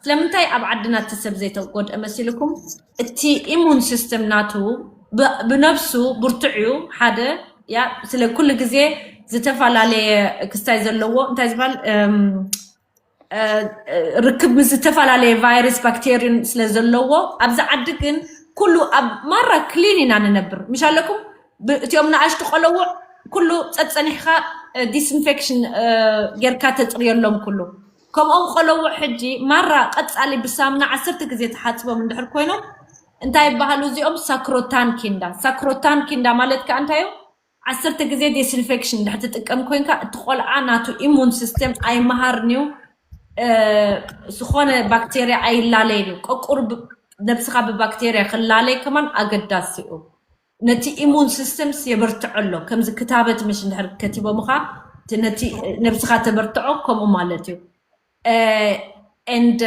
ስለምንታይ ኣብ ዓድና እቲ ሰብ ዘይተጎድአ መሲልኩም? እቲ ኢሙን ሲስተም ናቱ ብ-፣ ብነብሱ ብርቱዕ እዩ። ሓደ ያ ስለ ኩሉ ግዜ ዝተፈላለየ ክስታይ ዘለዎ እንታይ ዝበሃል፣ እም፣ እ፣ ርክብ ምስ ዝተፈላለየ ቫይረስ ባክቴሪን ስለ ዘለዎ ኣብዚ ዓዲ ግን ኩሉ ኣብ ማራ ክሊን ኢና ንነብር። ምሽ ኣለኩም ብ-፣ እቲኦም ንኣሽቱ ቆለውዕ ኩሉ ጸጸኒሕካ፣ እ፣ ዲስኢንፌክሽን፣ እ፣ ጌርካ ተጽርየሎም ኩሉ። ከምኦም ቆለውዕ ሕጂ ማራ ቀጻሊ ብሳምና ዓሰርተ ግዜ ተሓጽቦም እንድሕር ኮይኖም እንታይ ይበሃሉ እዚኦም? ሳክሮታንኪንዳ። ሳክሮታንኪንዳ ማለት ከኣ እንታይ እዩ? ዓሰርተ ግዜ ዲስኢንፌክሽን እንድሕር ትጥቀም ኮይንካ እቲ ቆልዓ ናቱ ኢሙን ሲስተም ኣይመሃርን እዩ። እ፣ ዝኾነ ባክቴርያ ኣይላለይን እዩ። ቀቁር ብ-፣ ነብስኻ ብባክቴርያ ክላለይ ከማን ኣገዳሲ እዩ። ነቲ ኢሙን ሲስተምስ የበርትዖ ኣሎ። ከምዚ ክታበት ምሽ እንድሕር ከቲቦምኻ እቲ ነቲ ነብስኻ ተበርትዖ ከምኡ ማለት እዩ። ኤንድ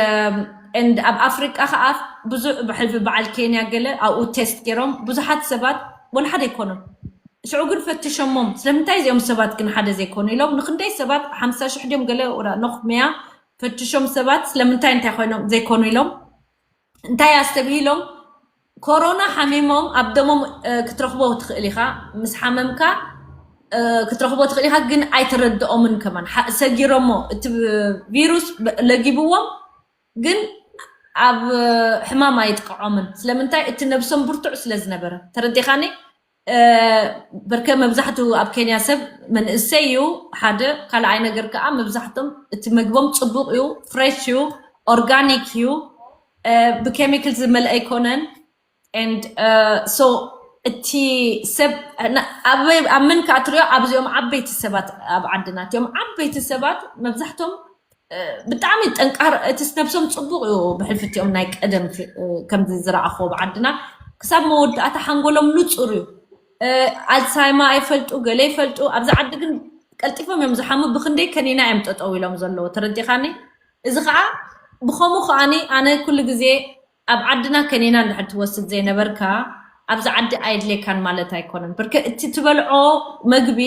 ኤንድ ኣብ ኣፍሪቃ ከዓ ብዙሕ ብሕልፊ በዓል ኬንያ ገለ ኣብኡ ቴስት ገይሮም ብዙሓት ሰባት ወላ ሓደ ኣይኮኑን። ሽዑ ግን ፈትሾሞም ስለምንታይ እዚኦም ሰባት ግን ሓደ ዘይኮኑ ኢሎም ንክንደይ ሰባት ሓምሳ ሽሕ ድዮም ገለ ወላ ኖኽ መያ ፈትሾም ሰባት ስለምንታይ እንታይ ኮይኖም ዘይኮኑ ኢሎም እንታይ ኣስተብሂሎም ኮሮና ሓሚሞም ኣብ ደሞም እ፣ ክትረኽቦ ትኽእል ኢኻ ምስ ሓመምካ እ፣ ክትረኽቦ ትኽእል ኢኻ ግን ኣይተረድኦምን ከማን ሓ- ሰጊሮሞ እቲ ቪሩስ በ- ለጊብዎም ግን ኣብ እ፣ ሕማም ኣይጥቅዖምን ስለምንታይ እቲ ነብሶም ብርቱዕ ስለ ዝነበረ ተረዲኻኒ እ፣ በርከ መብዛሕትኡ ኣብ ኬንያ ሰብ መንእሰይ እዩ ሓደ ካልኣይ ነገር ከዓ መብዛሕቶም እቲ ምግቦም ፅቡቅ እዩ ፍሬሽ እዩ ኦርጋኒክ እዩ እ፣ ብኬሚካል ዝመልአ ኣይኮነን and so እቲ ሰብ ና- ኣበይ ኣብ ምን ከዓ ትሪኦ ኣብዚኦም ዓበይቲ ሰባት ኣብ ዓድና እቲኦም ዓበይቲ ሰባት መብዛሕቶም እ፣ ብጣዕሚ ጠንቃር እቲ ነብሶም ፅቡቅ እዩ ብሕልፊ እቲኦም ናይ ቀደም ፊ- እ፣ ከምዚ ዝረኣኽዎ ብዓድና ክሳብ መወዳእታ ሓንጎሎም ንፁር እዩ እ፣ ኣልሳይማ ኣይፈልጡ ገለ ይፈልጡ ኣብዚ ዓዲ ግን ቀልጢፎም እዮም ዝሓሙ ብክንደይ ከኒና እዮም ጠጠው ኢሎም ዘለዎ ተረዲኻኒ እዚ ከዓ ብኸምኡ ከዓኒ ኣነ ኩሉ ግዜ ኣብ ዓድና ከኒና እንድሕር ትወስድ ዘይነበርካ ኣብዚ ዓዲ ኣየድልየካን ማለት ኣይኮነን ብርከ እቲ ትበልዖ መግቢ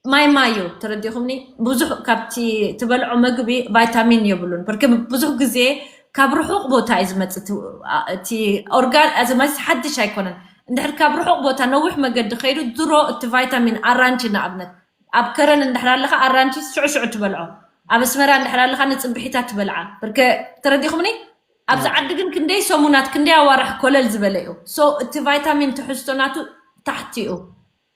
ማይ ማይ እዩ ተረዲኹምኒ ብዙሕ ካብቲ ትበልዖ መግቢ ቫይታሚን የብሉን ብርከ ብዙሕ ግዜ ካብ ርሑቕ ቦታ እዩ ዝመፅእ እቲ- እቲ ኦርጋን እዚ ማለት ሓድሽ ኣይኮነን እንድሕር ካብ ርሑቕ ቦታ ነዊሕ መገዲ ከይዱ ድሮ እቲ ቫይታሚን ኣራንቺ ንኣብነት ኣብ ከረን እንድሕር ኣለካ ኣራንቺ ሽዑ ሽዑ ትበልዖ ኣብ ኣስመራ እንድሕር ኣለካ ንፅብሒታት ትበልዓ ብርከ ተረዲኹምኒ ኣብዚ ዓዲ ግን ክንደይ ሰሙናት ክንደይ ኣዋርሕ ኮለል ዝበለ እዩ so እቲ ቫይታሚን ትሕዝቶ ናቱ ታሕቲ እዩ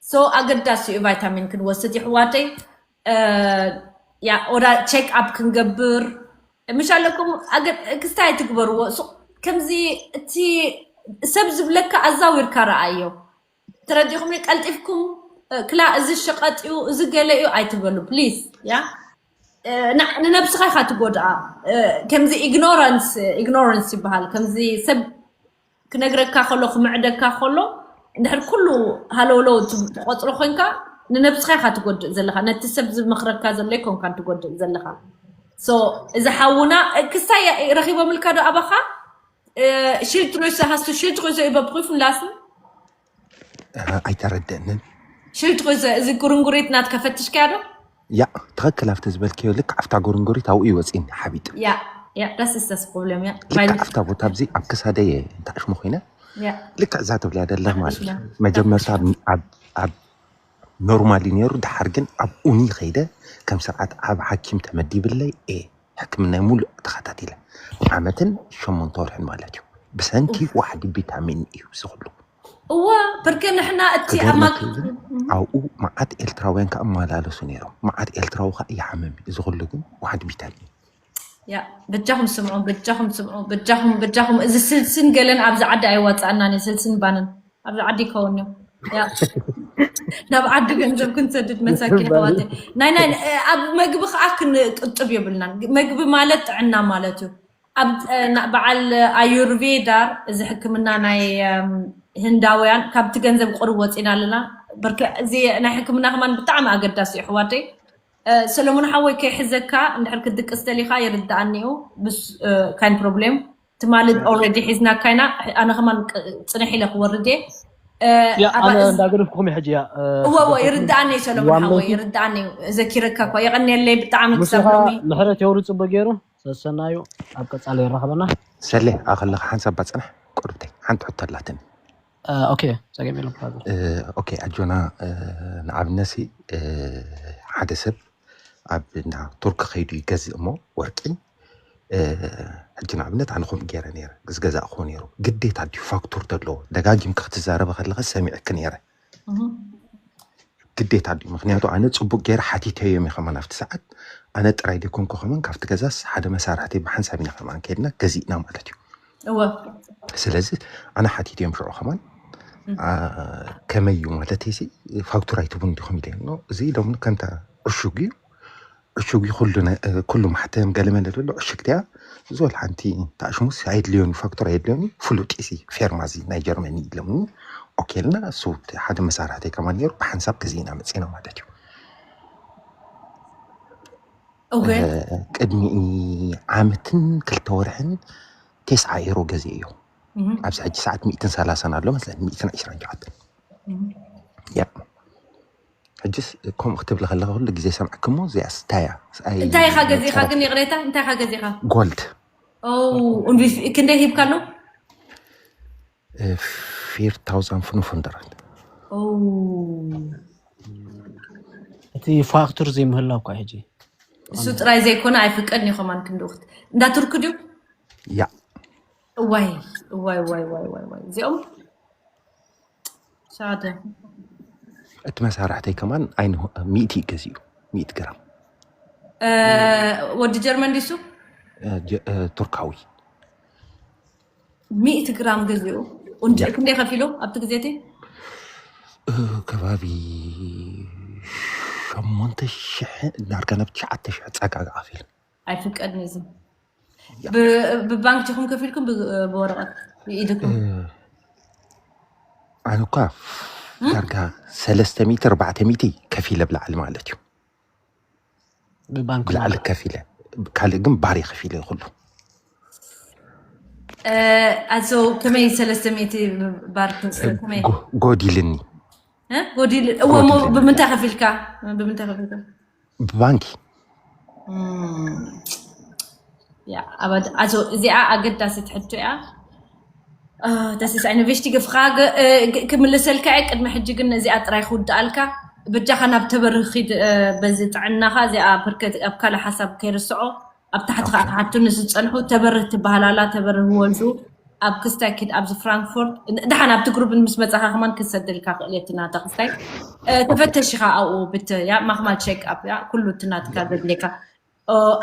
so ኣገዳሲ እዩ ቫይታሚን ክንወስድ ይሕዋተይ እ፣ ያ ወዳ ቼክ ኣፕ ክንገብር ምሽ ኣለኩም ኣገ- ክስታይ ኣይትግበርዎ ሱ- ከምዚ እቲ ሰብ ዝብለካ ኣዛዊርካ ረኣዮ ተረዲኹም ቀልጢፍኩም እ፣ ክላ እዚ ሸቐጥ እዩ እዚ ገለ እዩ ኣይትበሉ ፕሊዝ ያ እ፣ ና- ንነብስኻ ኢኻ ትጎድኣ እ፣ ከምዚ ኢግኖራንስ ኢግኖራንስ ይበሃል ከምዚ ሰብ ክነግረካ ከሎ ክምዕደካ ከሎ እንድሕር ኩሉ ሃለውለው ት- ትቆፅሮ ኮይንካ ንነብስኻ ኢኻ ትጎድእ ዘለኻ ነቲ ሰብ ዝመኽረካ ዘሎ ኣይኮንካን ትጎድእ ዘለኻ so እዚ ሓውና እ፣ ክስታይ ረኺቦምልካ ዶ ኣባኻ Äh, Schilddrüse, hast du Schilddrüse überprüfen lassen? ኣይተረደእንን ሽልድርዘ እዚ ጉርንጉሪት ናትካ ፈትሽካያ ዶ? ያ ትኽክል ኣብቲ ዝበልክዮ ልክ ኣብታ ጎርንጎሪት ኣብኡ ይወፅኒ ሓቢጥ Ja, ja, das ist das Problem, ja. ልክ ኣብታ ቦታ ኣብዚ ኣብ ክሳደየ እንተዕሽሙ ኮይነ Ja. ልክ እዛ ትብልያ ደለህ ማለት እዩ መጀመርታ ኣብ- ኣብ- ኣብ ኖርማል እዩ ነይሩ ድሓር ግን ኣብ ኡኒ ከይደ ከም ስርዓት ኣብ ሓኪም ተመዲብለይ እ ሕክምናይ ሙሉእ ተኸታቲለ ዓመትን ሸሞንተ ወርሕን ማለት እዩ ብሰንኪ ዋሕዲ ቪታሚን እዩ ዝኽሉ እወ ብርክ ንሕና እቲ ኣማክ ኣብኡ መዓት ኤርትራውያን ከኣ እመላለሱ ነይሮም መዓት ኤርትራዊ ከኣ ይሓመም እዩ እዚ ኩሉ ግን ዋሕዲ ቪታሚን ያ በጃኹም ስምዑ በጃኹም ስምዑ በጃኹም በጃኹም እዚ ስልስን ገለን ኣብዚ ዓዲ ኣይዋፅኣናን እዩ ስልስን ባንን ኣብዚ ዓዲ ይከውን እዩ ያ ናብ ዓዲ ገንዘብ ክንሰድድ መሳኪን ኣሕዋተይ ናይ ናይ ኣብ መግቢ ከዓ ክንቅጥብ የብልናን መግቢ ማለት ጥዕና ማለት እዩ ኣብ በዓል ኣዩርቬዳ እዚ ሕክምና ናይ ህንዳውያን ካብቲ ገንዘብ ቁሩብ ወፂና ኣለና በርከ እዚ ናይ ሕክምና ከማን ብጣዕሚ ኣገዳሲ እዩ ኣሕዋተይ ሰለሙን ሓወይ ከይሕዘካ እንድሕር ክትድቅስ ደሊካ ይርዳኣኒ እዩ ብስ kind problem ትማሊ already ሒዝናካ ኢና። ኣነ ከማን ቅ- ፅንሕ ኢለ ክወርድ እየ። እ፣ ያ ኣባ- ኣነ እዝ- እንዳገደፍኩኹም ሕጂ ያ እ፣ እወ እወ ክደፍርኩም ይርዳኣኒ እዩ ሰለሞን ሓወይ ዋናይቲ ይርዳኣኒ እዩ። ዘኪረካ እኳ የቐንየለይ ብጣዕሚ ክሳብ ምስኻ ሎሚ። ምሕረት የውርድ ጽቡቅ ገይሩ ሰሰናዩ ኣብ ቀጻሊ ይራኸበና። ሰሌ ኣኸለኻ ሓንሳብ ባፅናሕ ቁርብተይ ሓንቲ ሕቶ ኣላትኒ። እ፣ ኦኬ ጸገም የለን ብራዘር። እ፣ ኦኬ ኣጆና እ፣ ንኣብነሲ እ፣ ሓደ ሰብ ኣብ ናብ ቱርኪ ከይዱ ይገዝእ እሞ ወርቂ እ፣ ሕጂ ንኣብነት ኣነ ከምኡ ገይረ ነይረ ዝገዛእክዎ ነይሩ ግዴታ ድዩ ፋክቱር ዘለዎ ደጋጊምካ ክትዛረበ ከለኸ ሰሚዕክ ነይረ እህ። ግዴታ ድዩ ምክንያቱ ኣነ ፅቡቅ ገይረ ሓቲተዮም እየ ከማን ኣብቲ ሰዓት ኣነ ጥራይ ደይኮንኩ ከማን ካብቲ ገዛስ ሓደ መሳርሕተይ ብሓንሳብ ኢና ከማን ከይድና ገዚእና ማለት እዩ እወ ስለዚ ኣነ ሓቲተዮም ሽዑ ከማን አ፣ ከመይ እዩ ማለት ሲ ፋክቱር ኣይትቡን ዲኹም ኢለ ኖ እዚ ኢሎም ከምታ ዕሹግ እዩ ዕሹግ እዩ ኩሉ ነ- እ፣ ኩሉ ማሕተም ገለመለ ዘሎ ዕሽግቲ እያ ዝበል ሓንቲ ተኣሽሙስ ኣየድልዮን እዩ ፋክቱር ኣየድልዮን እዩ ፍሉጥ ሲ ፌርማ እዚ ናይ ጀርመኒ ኢሎምኒ ኦኬ ኢልና እሱ እቲ ሓደ መሳርሕተይ ከማን ነይሩ ብሓንሳብ ገዚእና መፂና ማለት እዩ እወ እ፣ ቅድሚ ዓመትን ክልተ ወርሕን ቴስዓ ኤሮ ገዚእዮ እህ። ኣብዚ ሕጂ ሰዓት ሚእትን ሰላሳን ኣሎ መስለኒ ሚእትን ዕስራን ሸዓተን እህ። ያ ሕጅስ ከምኡ ክትብል ከለካ ኩሉ ግዜ ሰምዐኪ እሞ እዚኣስ እንታይ እያ ኣይ እንታይ ኢኻ ገዚኻ መፀረት ግን ይቕሬታ እንታይ ኢኻ ገዚኻ ጎልድ ኦ እንዲ ክንደይ ሂብካ ኣሎ ፊር ታውዛን ፍኑፍንደራት ኦ እቲ ፋክቱር ዘይምህላው እኳ ሕጂ እሱ ጥራይ ዘይኮነ ኣይፍቀድን እዩ ከማን ክንዲ ውክት እንዳ ቱርክ ድዩ ያ እዋይ እዋይ እዋይ እዋይ እዋይ እዋይ እዚኦም ሻደ እቲ መሳርሕተይ ከማን ኣይንሆ ሚእቲ እዩ ገዚኡ ሚእቲ ግራም እ፣ ወዲ ጀርመን ዲሱ እ፣ ጀ- እ፣ ቱርካዊ ሚእቲ ግራም ገዚኡ እንጂ ክንደይ ከፊሉ ኣብቲ ግዜ እቲ እ፣ ከባቢ ሸሞንተ ሽሕ ዳርጋ ናብ ትሽዓተ ሽሕ ፀጋጋ ከፊል ኣይፍቀድን እዚ ብ- ብባንክ ዲኹም ከፊልኩም ብ- ብወረቐት ብኢድኩም ኣነ እኳ ዳርጋ ሰለስተ ሚእቲ ኣርባዕተ ሚእቲ ከፊለ ብላዕሊ ማለት እዩ ብባንክ ብላዕሊ ከፊለ ካልእ ግን ባሪ ከፊለ ኩሉ ኣዞ ከመይ ሰለስተ ሚእቲ ባርክ ከመይ ጎ- ጎዲልኒ እ? ጎዲል እወ እሞ ብምንታይ ከፊልካ ብምንታይ ከፊልካ ብባንኪ ያ ኣባድ ኣዞ እዚኣ ኣገዳሲት ሕቶ እያ ተሲስ ዓይነ ቪሽቲ ግፍኻ ክምልሰልካ እየ ቅድሚ ሕጂ ግን እዚኣ ጥራይ ክውድኣልካ በጃኻ ናብ ተበርህ ኪድ በዚ ጥዕናኻ እዚኣ ብርከት ኣብ ካልእ ሓሳብ ከይርስዖ ኣብ ታሕቲ ከዓ ክሓቱኒ ዝፀንሑ ተበርህ ትበሃል ኣላ ተበርህ ወልዱ ኣብ ክስታይ ኪድ ኣብዚ ፍራንክፎርት ደሓን ኣብቲ ግሩፕ ምስ መፃኻ ከማን ክሰደልካ ክእል እቲ ናታ ክስታይ ተፈተሽ ኢኻ ኣብኡ ብት ያ ማክማል ቼክ ኣፕ ያ ኩሉ እቲ ናትካ ዘድልየካ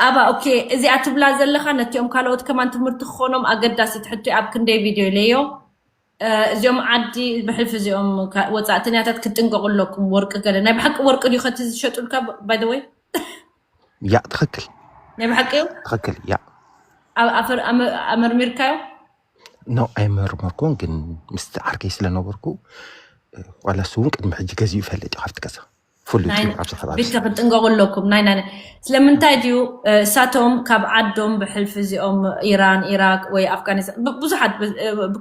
ኣባ ኦኬ እዚኣ ትብላ ዘለኻ ነቲኦም ካልኦት ከማን ትምህርቲ ክኾኖም ኣገዳሲት ሕቶ ኣብ ክንደይ ቪድዮ ኢለዮ እዚኦም ዓዲ ብሕልፊ እዚኦም ወፃእተኛታት ክትጥንቀቁ ኣለኩም ወርቂ ገለ ናይ ብሓቂ ወርቂ ድዩ ከቲ ዝሸጡልካ ባይወይ ያ ትኽክል ናይ ብሓቂ እዩ ትኽክል ያ ኣመርሚርካዮ ኖ ኣይመርመርኩን ግን ምስቲ ዓርከይ ስለነበርኩ ዋላ እሱ እውን ቅድሚ ሕጂ ገዚኡ ይፈልጥ እዩ ካብቲ ገዛ ፍሉጥ እዩ ኣብዚ ከባቢ ቤተ ክትጥንቀቁ ኣለኩም ናይ ናይ ስለምንታይ ድዩ እሳቶም ካብ ዓዶም ብሕልፊ እዚኦም ኢራን ኢራቅ ወይ ኣፍጋኒስታን ብዙሓት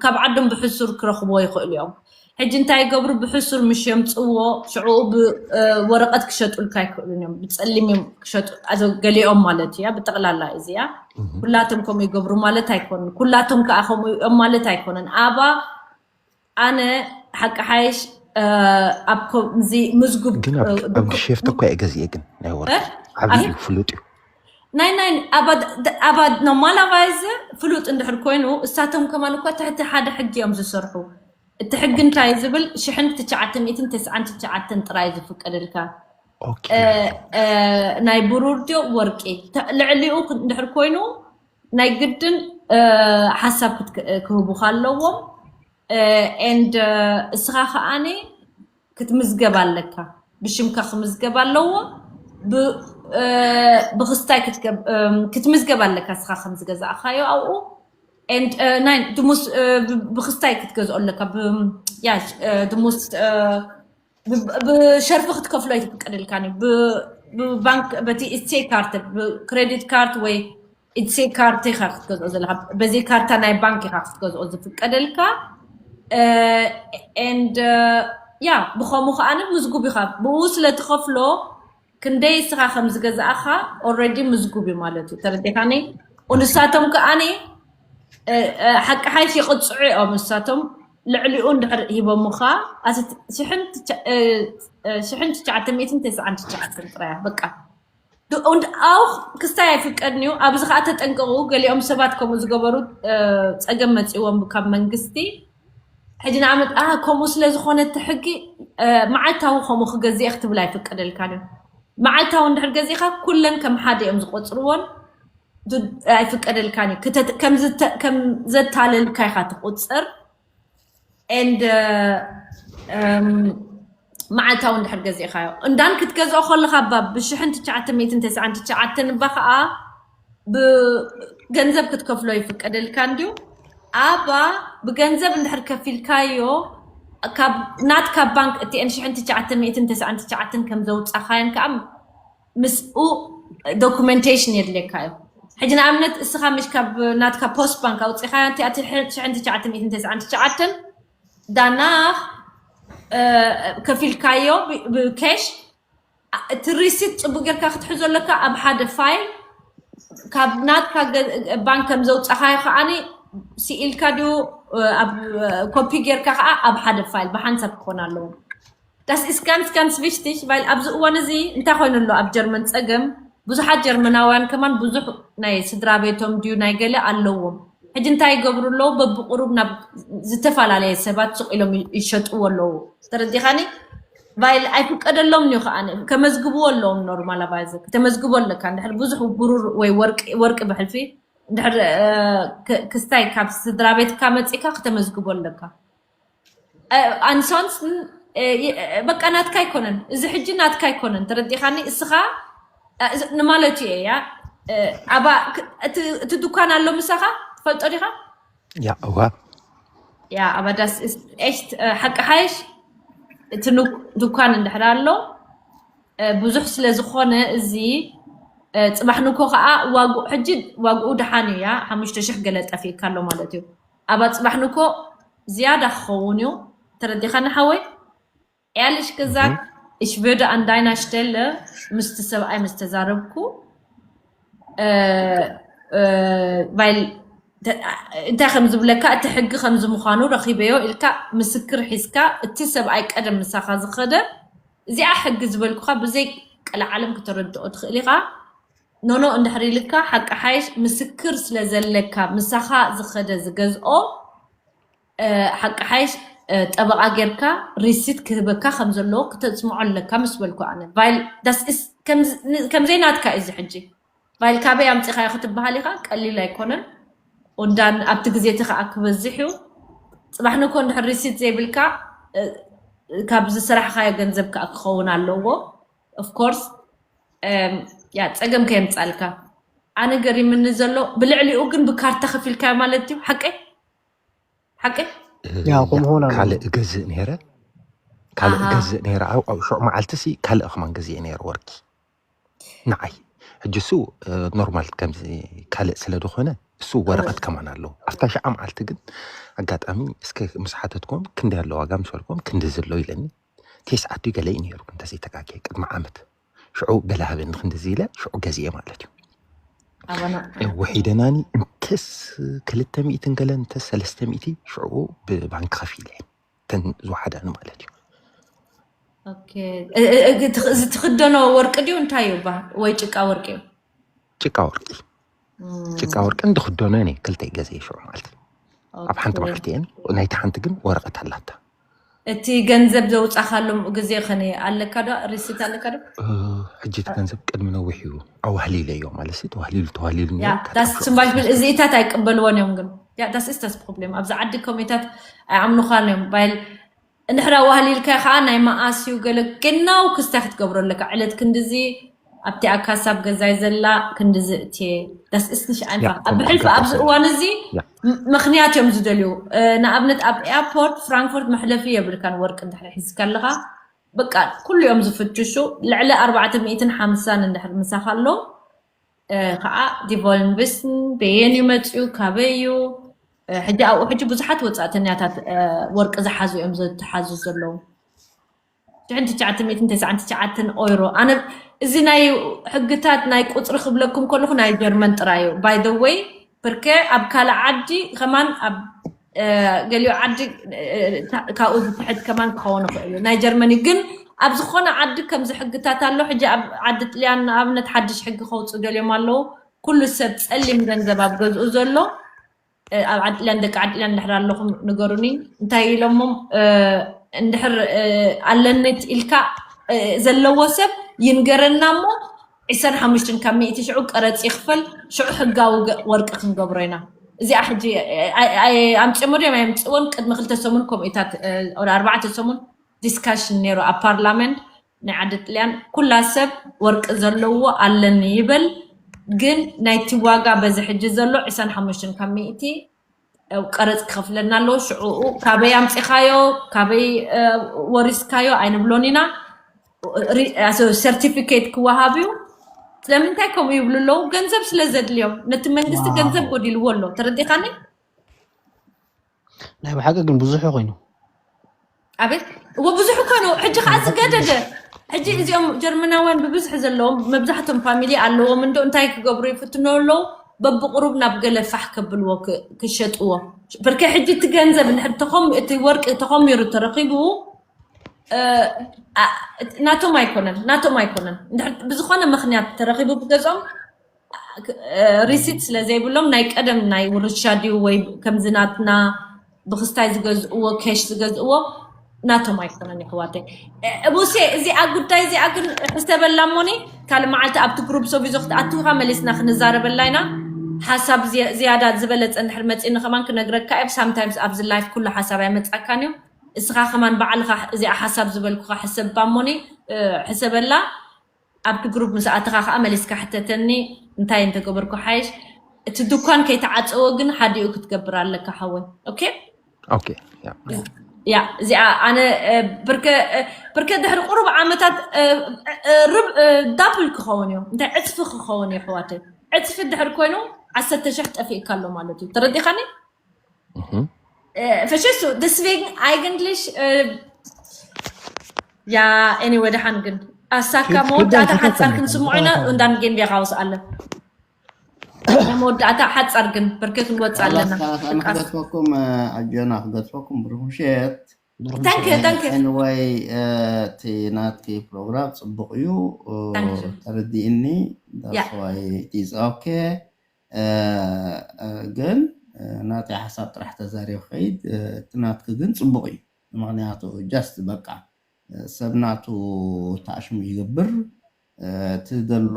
ካብ ዓዶም ብሕሱር ክረኽብዎ ይኽእሉ እዮም ሕጂ እንታይ ይገብሩ ብሕሱር ምሽ የምፅዎ ሽዕኡ ወረቀት ክሸጡልካ ይክእሉን እዮም ብፀሊም እዮም ክሸጡ ገሊኦም ማለት እያ ብጠቅላላ እዚያ ኩላቶም ከምኡ ይገብሩ ማለት ኣይኮኑን ኩላቶም ከዓ ከምኡ እዮም ማለት ኣይኮነን ኣባ ኣነ ሓቂ ሓይሽ ኣብ ከምዚ ምዝጉብ ግን ኣብ ጊሸፍተ እኳ እየ ገዚኤ ግን ናይ ወርቂ ዓብዪ እዩ ፍሉጥ እዩ ናይ ናይ ኣባድ ኖማላቫይዝ ፍሉጥ እንድሕር ኮይኑ እሳቶም ከማን እኳ ትሕቲ ሓደ ሕጊ እዮም ዝሰርሑ እቲ ሕጊ እንታይ ዝብል ሽሕን ትሽዓተ ሚእትን ተስዓን ትሽዓተን ጥራይ ዝፍቀደልካ ናይ ብሩር ድዮ ወርቂ ልዕሊኡ እንድሕር ኮይኑ ናይ ግድን ሓሳብ ክህቡካ ኣለዎም and እስኻ ከዓኒ ክትምዝገብ ኣለካ ብሽምካ ክምዝገብ ኣለዎ ብክስታይ ክትምዝገብ ኣለካ እስኻ ከምዝገዛእካዮ ኣብኡ ናይ ድሙስ ብክስታይ ክትገዝኦ ኣለካ ድሙስ ብሸርፊ ክትከፍሎ ኣይትፍቀደልካን እዩ ብባንክ በቲ ስቴ ካርት ብክሬዲት ካርት ወይ ኢትሴ ካርታ ኢኻ ክትገዝኦ ዘለካ፣ በዚ ካርታ ናይ ባንክ ኢኻ ክትገዝኦ ዝፍቀደልካ። And ያ ብኸምኡ ከዓኒ ምዝጉብ ኢኻ። ብኡ ስለ ትኸፍሎ ክንደይ እስኻ ከም ዝገዛእኻ already ምዝጉብ እዩ ማለት እዩ። ተረዲኻኒ? ንሳቶም ከዓኒ ሓቂ ሓይሽ ይቕፅዑ እዮም። ንሳቶም ልዕሊኡ እንድሕር ሂቦምኻ ሽሕን ትሽዓተ ሚእትን ተስዓን ትሽዓተን ጥራያ በቃ። Und auch ክስታይ ኣይፍቀድን እዩ። ኣብዚ ከዓ ተጠንቀቑ። ገሊኦም ሰባት ከምኡ ዝገበሩ ፀገም መፂዎም ካብ መንግስቲ። ሕጂ ንኣብነት ከምኡ ስለ ዝኾነ እቲ ሕጊ መዓልታዊ ከምኡ ክገዝእ ክትብል ኣይፍቀደልካን እዩ። መዓልታዊ እንድሕር ገዚእኻ ኩለን ከም ሓደ እዮም ዝቆፅርዎን ኣይፍቀደልካን እዩ። ከም ዘታለልካ ኢኻ ትቁፅር። And መዓልታዊ እንድሕር ገዚእኻዮ እንዳን ክትገዝኦ ከለኻ ባ ብሽሕን ትሽዓተ ሚእትን ተስዓን ትሽዓተን እባ ከዓ ብገንዘብ ክትከፍሎ ይፍቀደልካ እንድዩ። ኣባ ብገንዘብ እንድሕር ከፊልካዮ ናትካ ባንክ እቲአን ሽሕን ትሽዓተ ሚእትን ተስዓን ትሽዓተን ከም ዘውፃኻየን ከዓ ምስኡ documentation የድልየካ እዩ። ሕጂ ንኣብነት እስኻ ምሽ ካብ ናትካ ፖስት ባንክ ኣውፂኻዮ እቲኣ ሽሕን ትሽዓተ ሚእትን ተስዓን ትሽዓተን ዳና ከፊልካዮ ብኬሽ እቲ ሪሲት ፅቡቅ ጌርካ ክትሕዞ ኣለካ ኣብ ሓደ ፋይል። ካብ ናትካ ባንክ ከም ዘውፃኻዮ ከዓኒ ስኢልካ ድዩ ኣብ ኮፒ ጌርካ ከዓ ኣብ ሓደ ፋይል ብሓንሳብ ክኾን ኣለዎ። Das ist ganz ganz wichtig weil ኣብዚ እዋን እዚ እንታይ ኮይኑ ኣሎ ኣብ ጀርመን ፀገም ብዙሓት ጀርመናውያን ከማን ብዙሕ ናይ ስድራ ቤቶም ድዩ ናይ ገለ ኣለዎም። ሕጂ እንታይ ይገብሩ ኣለዉ በብቁሩብ ናብ ዝተፈላለየ ሰባት ሱቅ ኢሎም ይሸጥዎ ኣለዉ። ተረዲኻኒ? ቫይል ኣይፍቀደሎም እዩ ከዓ ከመዝግብዎ ኣለዎም። ኖርማል ኣባዘ ከተመዝግቦ ኣለካ እንድሕር ብዙሕ ብሩር ወይ ወርቂ ብሕልፊ እንድሕር ክስታይ ካብ ስድራ ቤትካ መፂካ ክተመዝግቦ ኣለካ። ኣንሶንስ በቃ ናትካ ኣይኮነን እዚ ሕጂ ናትካ ኣይኮነን። ተረዲኻኒ? እስኻ ንማለቱ እየ ያ ኣባ እቲ ድኳን ኣሎ ምሳኻ ትፈልጦ ዲኻ? ያ እዋ ያ ኣባዳስ ኤሽት ሓቂ ሓይሽ እቲ ድኳን እንድሕር ኣሎ ብዙሕ ስለ ዝኾነ እዚ ፅባሕ ንኮ ከዓ ዋግኡ ሕጂ ዋግኡ ደሓን እዩ ያ ሓሙሽተ ሽሕ ገለ ጠፊእካ ኣሎ ማለት እዩ። ኣባ ፅባሕ ንኮ ዝያዳ ክኸውን እዩ። ተረዲኻኒ ሓወይ? Ehrlich gesagt ich würde an deiner Stelle ምስቲ ሰብኣይ ምስ ተዛረብኩ weil እንታይ ከም ዝብለካ እቲ ሕጊ ከምዚ ምዃኑ ረኺበዮ ኢልካ ምስክር ሒዝካ እቲ ሰብኣይ ቀደም ምሳኻ ዝኸደ እዚኣ ሕጊ ዝበልኩኻ ብዘይ ቀልዓለም ክተረድኦ ትኽእል ኢኻ። ኖኖ እንድሕር ኢልካ ሓቂ ሓይሽ ምስክር ስለ ዘለካ ምሳኻ ዝኸደ ዝገዝኦ ሓቂ ሓይሽ ጠበቓ ጌርካ ሪሲት ክህበካ ከም ዘለዎ ክተስምዖ ኣለካ ምስ በልኩ ኣነ። ከምዘይ ናትካ እዩ እዚ ሕጂ ቫይል ካበይ ኣምፂኻዮ ክትበሃል ኢኻ ቀሊል ኣይኮነን። ኦንዳን ኣብቲ ግዜ እቲ ከዓ ክበዝሕ እዩ። ፅባሕ ንኮ እንድሕር ሪሲት ዘይብልካ ካብ ዝሰራሕኻዮ ገንዘብ ከዓ ክኸውን ኣለዎ። Of course ያ ፀገም ከየምፃልካ ኣነ ገሪምኒ ዘሎ ብልዕሊኡ ግን ብካርታ ከፊልካዮ ማለት እዩ። ሓቂ ሓቂ ያ ከምኡ ሆና ካልእ እገዝእ ነይረ ካልእ እገዝእ ነይረ ኣብ ኣብ ሽዑ መዓልቲ ሲ ካልእ ከማን ገዚአ ነይረ ወርቂ ንዓይ ሕጂ እሱ ኖርማል ከምዚ ካልእ ስለ ዝኾነ እሱ ወረቐት ከማን ኣለዎ ኣብታ ሽዓ መዓልቲ ግን ኣጋጣሚ እስከ ምስ ሓተትኩም ክንደይ ኣሎ ዋጋ ምስ በልኩም ክንዲ ዝሎ ኢለኒ ቴስዓቱ ገለ እዩ ነይሩ እንተዘይተጋግየ ቅድሚ ዓመት ሽዑ ገለ ሃበኒ ክንድዚ ኢለ ሽዑ ገዚኤ ማለት እዩ ኣባና ውሒደናኒ እንተስ ክልተ ሚእትን ገለ እንተስ ሰለስተ ሚእቲ ሽዑ ብባንክ ከፊለ እየን ተን ዝወሓዳኒ ማለት እዩ ኦኬ። እ- እ- እ- እዚ ትኽደኖ ወርቂ ድዩ እንታይ እዩ ባ ወይ ጭቃ ወርቂ እዩ ጭቃ ወርቂ ጭቃ ወርቂ እንድኽደኖ እኔ ክልተ ገዘ ሽዑ ማለት ኣብ ሓንቲ መዓልቲ እየን ናይቲ ሓንቲ ግን ወረቐት ኣላታ እቲ ገንዘብ ዘውፃኻሎም ግዜ ኸነ ኣለካ ዶ ሪሲት ኣለካ ዶ ሕጂ እቲ ገንዘብ ቅድሚ ነዊሕ እዩ ኣዋህሊለዮ ማለት ሲ ተዋህሊሉ ተዋህሊሉ ነይሩ። ዳስ ስምባሽ ብል እዚኢታት ኣይቅበልዎን እዮም ግን ያ ዳስ ኢስ ዳስ ፕሮብሌም ኣብዚ ዓዲ ኮሚታት ኣይኣምኑኻን እዮም ባይል እንድሕር ኣዋህሊልካ ከዓ ናይ መኣስ እዩ ገለ ግናው ክስታይ ክትገብሮ ኣለካ ዕለት ክንድዚ ኣብቲ ኣካሳብ ገዛይ ዘላ ክንድዚ እትየ ዳስ ኢስ ንሽ ኣይንፋ ኣብ ብሕልፊ ኣብዚ እዋን እዚ ምኽንያት እዮም ዝደልዩ ንኣብነት ኣብ ኤርፖርት ፍራንክፎርት መሕለፊ የብልካን ወርቂ እንድሕር ሒዝካ ኣለኻ በቃ ኩሉ እዮም ዝፍትሹ ልዕሊ ኣርባዕተ ሚእትን ሓምሳን እንድሕር ምሳኻ ኣሎ ከዓ ዲቮልንብስን በየን እዩ መፅኡ፣ ካበይ እዩ? ሕጂ ኣብኡ ሕጂ ብዙሓት ወፃእተኛታት ወርቂ ዝሓዙ እዮም ዝተሓዙ ዘለዉ። ሽሕን ትሽዓተ ሚእትን ተስዓን ትሽዓተን ኦይሮ ኣነ እዚ ናይ ሕግታት ናይ ቁፅሪ ክብለኩም ከለኹ ናይ ጀርመን ጥራይ እዩ። By the way፣ ብርከ ኣብ ካልእ ዓዲ ከማን ኣብ ገሊኡ ዓዲ ካብኡ ዝትሕት ከማን ክኸውን ይኽእል እዩ። ናይ ጀርመን እዩ ግን ኣብ ዝኾነ ዓዲ ከምዚ ሕግታት ኣሎ። ሕጂ ኣብ ዓዲ ጥልያን ንኣብነት ሓድሽ ሕጊ ከውፁ ገሊኦም ኣለዉ። ኩሉ ሰብ ፀሊም ገንዘብ ኣብ ገዝኡ ዘሎ ኣብ ዓዲ ጥልያን ደቂ ዓዲ ጥልያን እንድሕር ኣለኹም ንገሩኒ። እንታይ ኢሎሞም እንድሕር ኣለኒ ኢልካ ዘለዎ ሰብ ይንገረና እሞ ዕስራን ሓሙሽተን ካብ ሚእቲ ሽዑ ቀረፅ ይኽፈል። ሽዑ ሕጋዊ ወርቂ ክንገብሮ ኢና። እዚኣ ሕጂ ኣምፅኦሞ ድዮም ኣየምፅእዎን ቅድሚ ክልተ ሰሙን ከምኡታት ኣርባዕተ ሰሙን ዲስካሽን ነይሩ ኣብ ፓርላመንት ናይ ዓዲ ጥልያን። ኩላ ሰብ ወርቂ ዘለዎ ኣለኒ ይበል፣ ግን ናይቲ ዋጋ በዚ ሕጂ ዘሎ ዕስራን ሓሙሽተን ካብ ሚእቲ ቀረፅ ክኸፍለና ኣለዎ። ሽዑኡ ካበይ ኣምፂኻዮ ካበይ ወሪስካዮ ኣይንብሎን ኢና። ሰርቲፊኬት ክወሃብ እዩ። ስለምንታይ ከምኡ ይብሉ ኣለዉ? ገንዘብ ስለ ዘድልዮም፣ ነቲ መንግስቲ ገንዘብ ጎዲልዎ ኣሎ። ተረዲኻኒ? ናይ ብሓቂ ግን ብዙሕ ኮይኑ ኣቤት እዎ ብዙሕ እኮ ነው። ሕጂ ከዓ ዝገደደ ሕጂ እዚኦም ጀርመናውያን ብብዝሒ ዘለዎም መብዛሕቶም ፋሚሊ ኣለዎም እንዶ እንታይ ክገብሩ ይፍትኖ ኣለዉ። በብቅሩብ ናብ ገለ ፋሕ ከብልዎ ክሸጥዎ። ብርከ ሕጂ እቲ ገንዘብ እንድሕር እቲ ወርቂ ተኾሚሩ ተረኺቡ ናቶም ኣይኮነን ናቶም ኣይኮነን። ብዝኾነ ምክንያት ተረኺቡ ብገዝኦም ሪሲት ስለ ዘይብሎም ናይ ቀደም ናይ ውርሻ ድዩ ወይ ከምዚ ናትና ብክስታይ ዝገዝእዎ ኬሽ ዝገዝእዎ ናቶም ኣይኮነን። ይሕዋተይ ሙሴ እዚኣ ጉዳይ እዚኣ ግን ሕሰበላ እሞኒ ካልእ መዓልቲ ኣብቲ ግሩፕ ሶቪዞ ክትኣትውካ መሊስና ክንዛረበላ ኢና። ሓሳብ ዝያዳ ዝበለፀ እንድሕር መፂኒ ከማን ክነግረካ እየ። ሳምታይምስ ኣብዚ ላይፍ ኩሉ ሓሳብ ኣይመፃካን እዩ። እስኻ ከማን ባዕልኻ እዚኣ ሓሳብ ዝበልኩኻ ሕሰባ እሞኒ ሕሰበላ ኣብቲ ግሩፕ ምስ ኣተኻ ከዓ መሊስካ ሕተተኒ እንታይ እንተገበርኩ ሓይሽ። እቲ ድኳን ከይተዓፀወ ግን ሓዲኡ ክትገብር ኣለካ ሓወይ። ኦኬ ኦኬ ያ እዚኣ ኣነ ብርከ ድሕሪ ቁሩብ ዓመታት ዳብል ክኸውን እዩ እንታይ ዕፅፊ ክኸውን እዩ ኣሕዋተይ። ዕፅፊ ድሕሪ ኮይኑ ዓሰርተ ሽሕ ጠፊእካ ኣሎ ማለት እዩ። ተረዲኻኒ? Verstehst du? Deswegen eigentlich, äh, ja, anyway, ደሓን ግን ኣሳካ መወዳእታ ሓፃር ክንስምዖ ኢና። እንዳን ጌም ቢያ ካውስ ኣለ መወዳእታ ሓፃር ግን ብርክ ክንወፅ ኣለና። ክገድፈኩም ኣጆና ክገድፈኩም ብሩክ ምሸት። ታንክ ታንክ ኤንወይ እቲ ናትኪ ፕሮግራም ፅቡቅ እዩ። ተረዲእኒ ዳስዋይ ኦኬ ግን ናተይ ሓሳብ ጥራሕ ተዛሪብ ከይድ እቲ ናትኪ ግን ፅቡቅ እዩ። ምክንያቱ ጃስት በቃ ሰብ ናቱ ተኣሽሙ ይገብር እቲ ዘሎ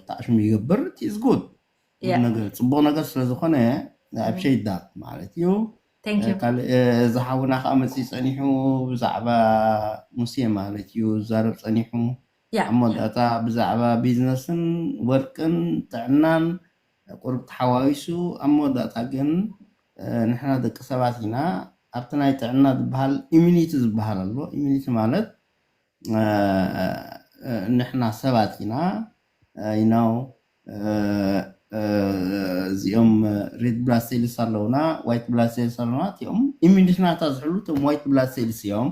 ተኣሽሙ ይገብር እቲ is good ነገር ፅቡቅ ነገር ስለዝኮነ ኣብ ሸይዳ ማለት እዩ። ካልእ እዚ ሓውና ከዓ መፅኡ ፀኒሑ ብዛዕባ ሙሴ ማለት እዩ ዝዛረብ ፀኒሑ ኣብ መወዳእታ ብዛዕባ ቢዝነስን ወርቅን ጥዕናን ቁሩብ ተሓዋዊሱ ኣብ መወዳእታ ግን ንሕና ደቂ ሰባት ኢና ኣብቲ ናይ ጥዕና ዝበሃል ኢሚኒቲ ዝበሃል ኣሎ። ኢሚኒቲ ማለት ንሕና ሰባት ኢና you know እዚኦም ሬድ ብላድ ሴልስ ኣለውና ዋይት ብላድ ሴልስ ኣለውና እቲኦም ኢሚኒቲ ናታ ዝሕሉ እቶም ዋይት ብላድ ሴልስ እዮም።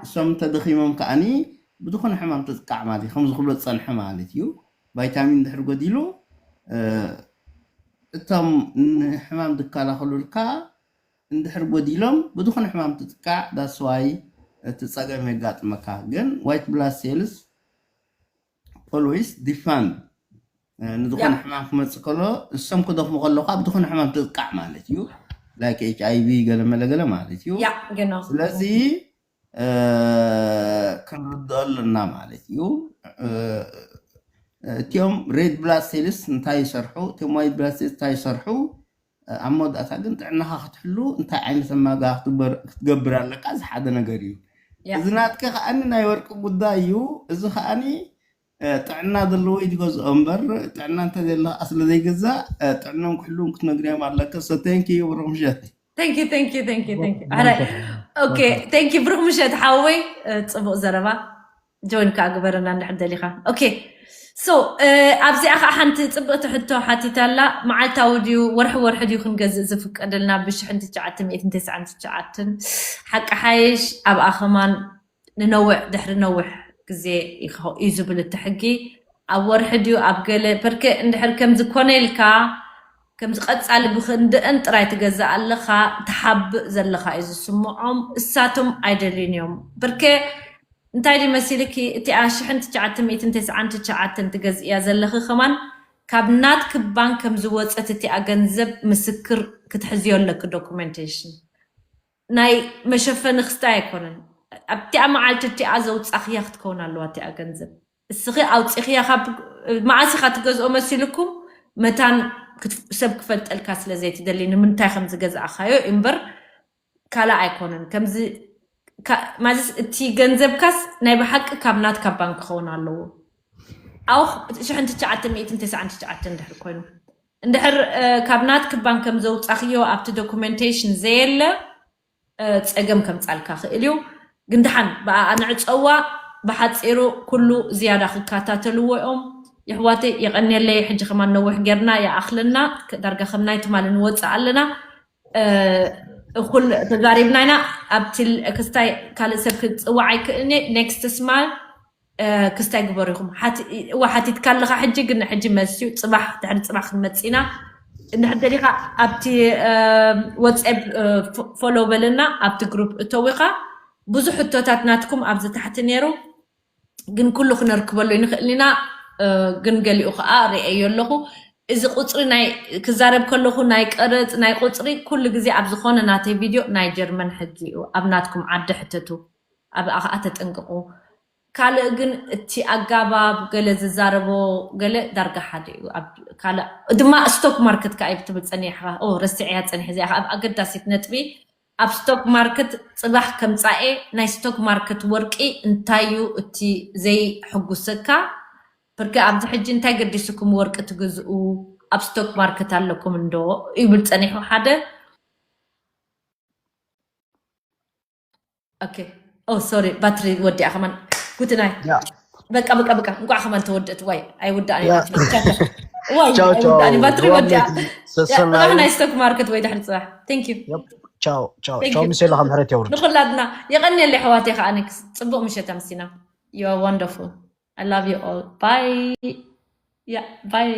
እሶም እንተደኺሞም ከዓኒ ብዝኾነ ሕማም ተጥቃዕ ማለት እዩ። ከምዚ ክብሎ ዝፀንሐ ማለት እዩ። ቫይታሚን ድሕር ጎዲሉ እቶም ንሕማም ዝከላኸሉልካ እንድሕር ጎዲሎም ብዝኾነ ሕማም ትጥቃዕ that's why እቲ ፀገም የጋጥመካ። ግን ዋይት ብላድ ሴልስ always defend ንዝኾነ ሕማም ክመፅእ ከሎ እሶም ክደኽሙ ከለካ ብዝኾነ ሕማም ትጥቃዕ ማለት እዩ። like ኤች ኣይ ቪ ገለ መለ ገለ ማለት እዩ። ስለዚ ክንርድኦ ኣለና ማለት እዩ። እቲኦም ሬድ ብላድ ሴልስ እንታይ ይሰርሑ እቲኦም ዋይት ብላድ ሴልስ እንታይ ይሰርሑ ኣብ መወዳእታ ግን ጥዕናኻ ክትሕሉ እንታይ ዓይነት ኣማጋ ክትገብር ኣለካ እዚ ሓደ ነገር እዩ። እዚ ናትከ ከዓኒ ናይ ወርቂ ጉዳይ እዩ። እዚ ከዓኒ ጥዕና ዘለዎ እዩ ዝገዝኦ እምበር ጥዕና እንተ ዘለካ ስለ ዘይገዛእ ጥዕኖም ክሕልውን ክትነግርዮም ኣለካ። So thank you ብሩክ ምሸት። Thank you thank you thank you thank you ኣራይ okay thank you ብሩክ ምሸት ሓወይ። ፅቡቅ ዘረባ ጆይን ከዓ ግበረና እንድሕር ደሊካ okay። so ኣብዚኣ ከዓ ሓንቲ ፅብቕቲ ሕቶ ሓቲታ ኣላ። መዓልታዊ ድዩ ወርሒ ወርሒ ድዩ ክንገዝእ ዝፍቀደልና? ብሽሕን ትሽዓተ ሚእትን ተስዓን ትሽዓተን ሓቂ ሓይሽ ኣብኣ ከማን ንነውዕ ድሕሪ ነውሕ ግዜ እዩ ዝብል እቲ ሕጊ። ኣብ ወርሒ ድዩ ኣብ ገለ በርከ እንድሕር ከምዚ ኮነ ኢልካ ከምዚ ቀፃሊ ብክንድአን ጥራይ ትገዝእ ኣለካ ትሓብእ ዘለካ እዩ ዝስምዖም። እሳቶም ኣይደልዩን እዮም በርከ እንታይ ድዩ መሲልኪ እቲኣ ሽሕን ትሽዓተ ሚእትን ተስዓን ትሽዓተን ትገዝእያ ዘለኺ ከማን ካብ ናትኪ ባንክ ከም ዝወፀት እቲኣ ገንዘብ ምስክር ክትሕዝዮ ኣለኪ ዶኩመንቴሽን ናይ መሸፈኒ ክስታይ ኣይኮነን ኣብቲኣ መዓልቲ እቲኣ ዘውፃኽያ ክትከውን ኣለዋ እቲኣ ገንዘብ እስኺ ኣውፂኽያ ካብ መዓስ ኢኻ ትገዝኦ መሲልኩም መታን ሰብ ክፈልጠልካ ስለ ዘይትደሊ ንምንታይ ከም ዝገዛእኻዮ እምበር ካልእ ኣይኮነን ከምዚ ማለትስ እቲ ገንዘብካስ ናይ ብሓቂ ካብ ናትካ ባንክ ክኸውን ኣለዎ ኣው ሽሕን ትሽዓተ ሚእትን ተስዓን ትሽዓተን እንድሕር ኮይኑ እንድሕር ካብ ናትኪ ባንክ ከም ዘውፃኽዮ ኣብቲ ዶኩመንቴሽን ዘየለ ፀገም ከምፃልካ ክእል እዩ ግን ድሓን ብኣኣ ንዕፀዋ ብሓፂሩ ኩሉ ዝያዳ ክከታተልዎ እዮም ይሕዋተይ የቐንየለይ ሕጂ ከማን ነዊሕ ጌርና ይኣኽለና ዳርጋ ከም ናይ ትማሊ ንወፅእ ኣለና እኩል ተዛሪብና ኢና ኣብቲ ክስታይ ካልእ ሰብ ክፅዋዕ ኣይክእልኒ ኔክስት ስማል ክስታይ ግበሩ ኢኹም እዋ ሓቲትካ ኣለካ ሕጂ ግን ሕጂ መስዩ ፅባሕ ድሕሪ ፅባሕ ክንመፅእ ኢና እንድሕር ደሊካ ኣብቲ ወፅኤፕ ፎሎ በለና ኣብቲ ግሩፕ እተው ኢካ ብዙሕ ሕቶታት ናትኩም ኣብዚ ታሕቲ ነይሩ ግን ኩሉ ክነርክበሉ ይንክእል ኢና ግን ገሊኡ ከዓ ርእየዮ ኣለኹ እዚ ቁፅሪ ናይ ክዛረብ ከለኹ ናይ ቀረፅ ናይ ቁፅሪ ኩሉ ግዜ ኣብ ዝኾነ ናተይ ቪድዮ ናይ ጀርመን ሕጊ እዩ ኣብ ናትኩም ዓዲ ሕተቱ ኣብኣ ከዓ ተጠንቅቁ ካልእ ግን እቲ ኣጋባብ ገለ ዝዛረቦ ገለ ዳርጋ ሓደ እዩ ካልእ ድማ ስቶክ ማርኬት ከዓ ብትብል ፀኒሕካ ረስዕያ ፀኒሕ እዚኣ ኣብ ኣገዳሲት ነጥቢ ኣብ ስቶክ ማርኬት ፅባሕ ከምፃኤ ናይ ስቶክ ማርኬት ወርቂ እንታይ እዩ እቲ ዘይሕጉሰካ ብርገ ኣብዚ ሕጂ እንታይ ገዲስኩም ወርቂ ትግዝኡ ኣብ ስቶክ ማርኬት ኣለኩም እንዶ ይብል ፀኒሑ ሓደ ኦኬ ኦ ሶሪ ባትሪ ወዲኣ ከማን ጉትናይ በቃ በቃ በቃ እንኳዕ ከማን ተወደት ዋይ ኣይውዳእን ባትሪ ወዲኣ ናይ ስቶክ ማርኬት ወይ ድሕሪ ፅባሕ ቴንክ ዩ ቻው ቻው ቻው ምሴላ ከም ሕረት የውርድ ንኩላትና የቐንየለይ ኣሕዋተይ ከዓ ጽቡቕ ምሸት ኣምሲና you are wonderful I love you all bye yeah bye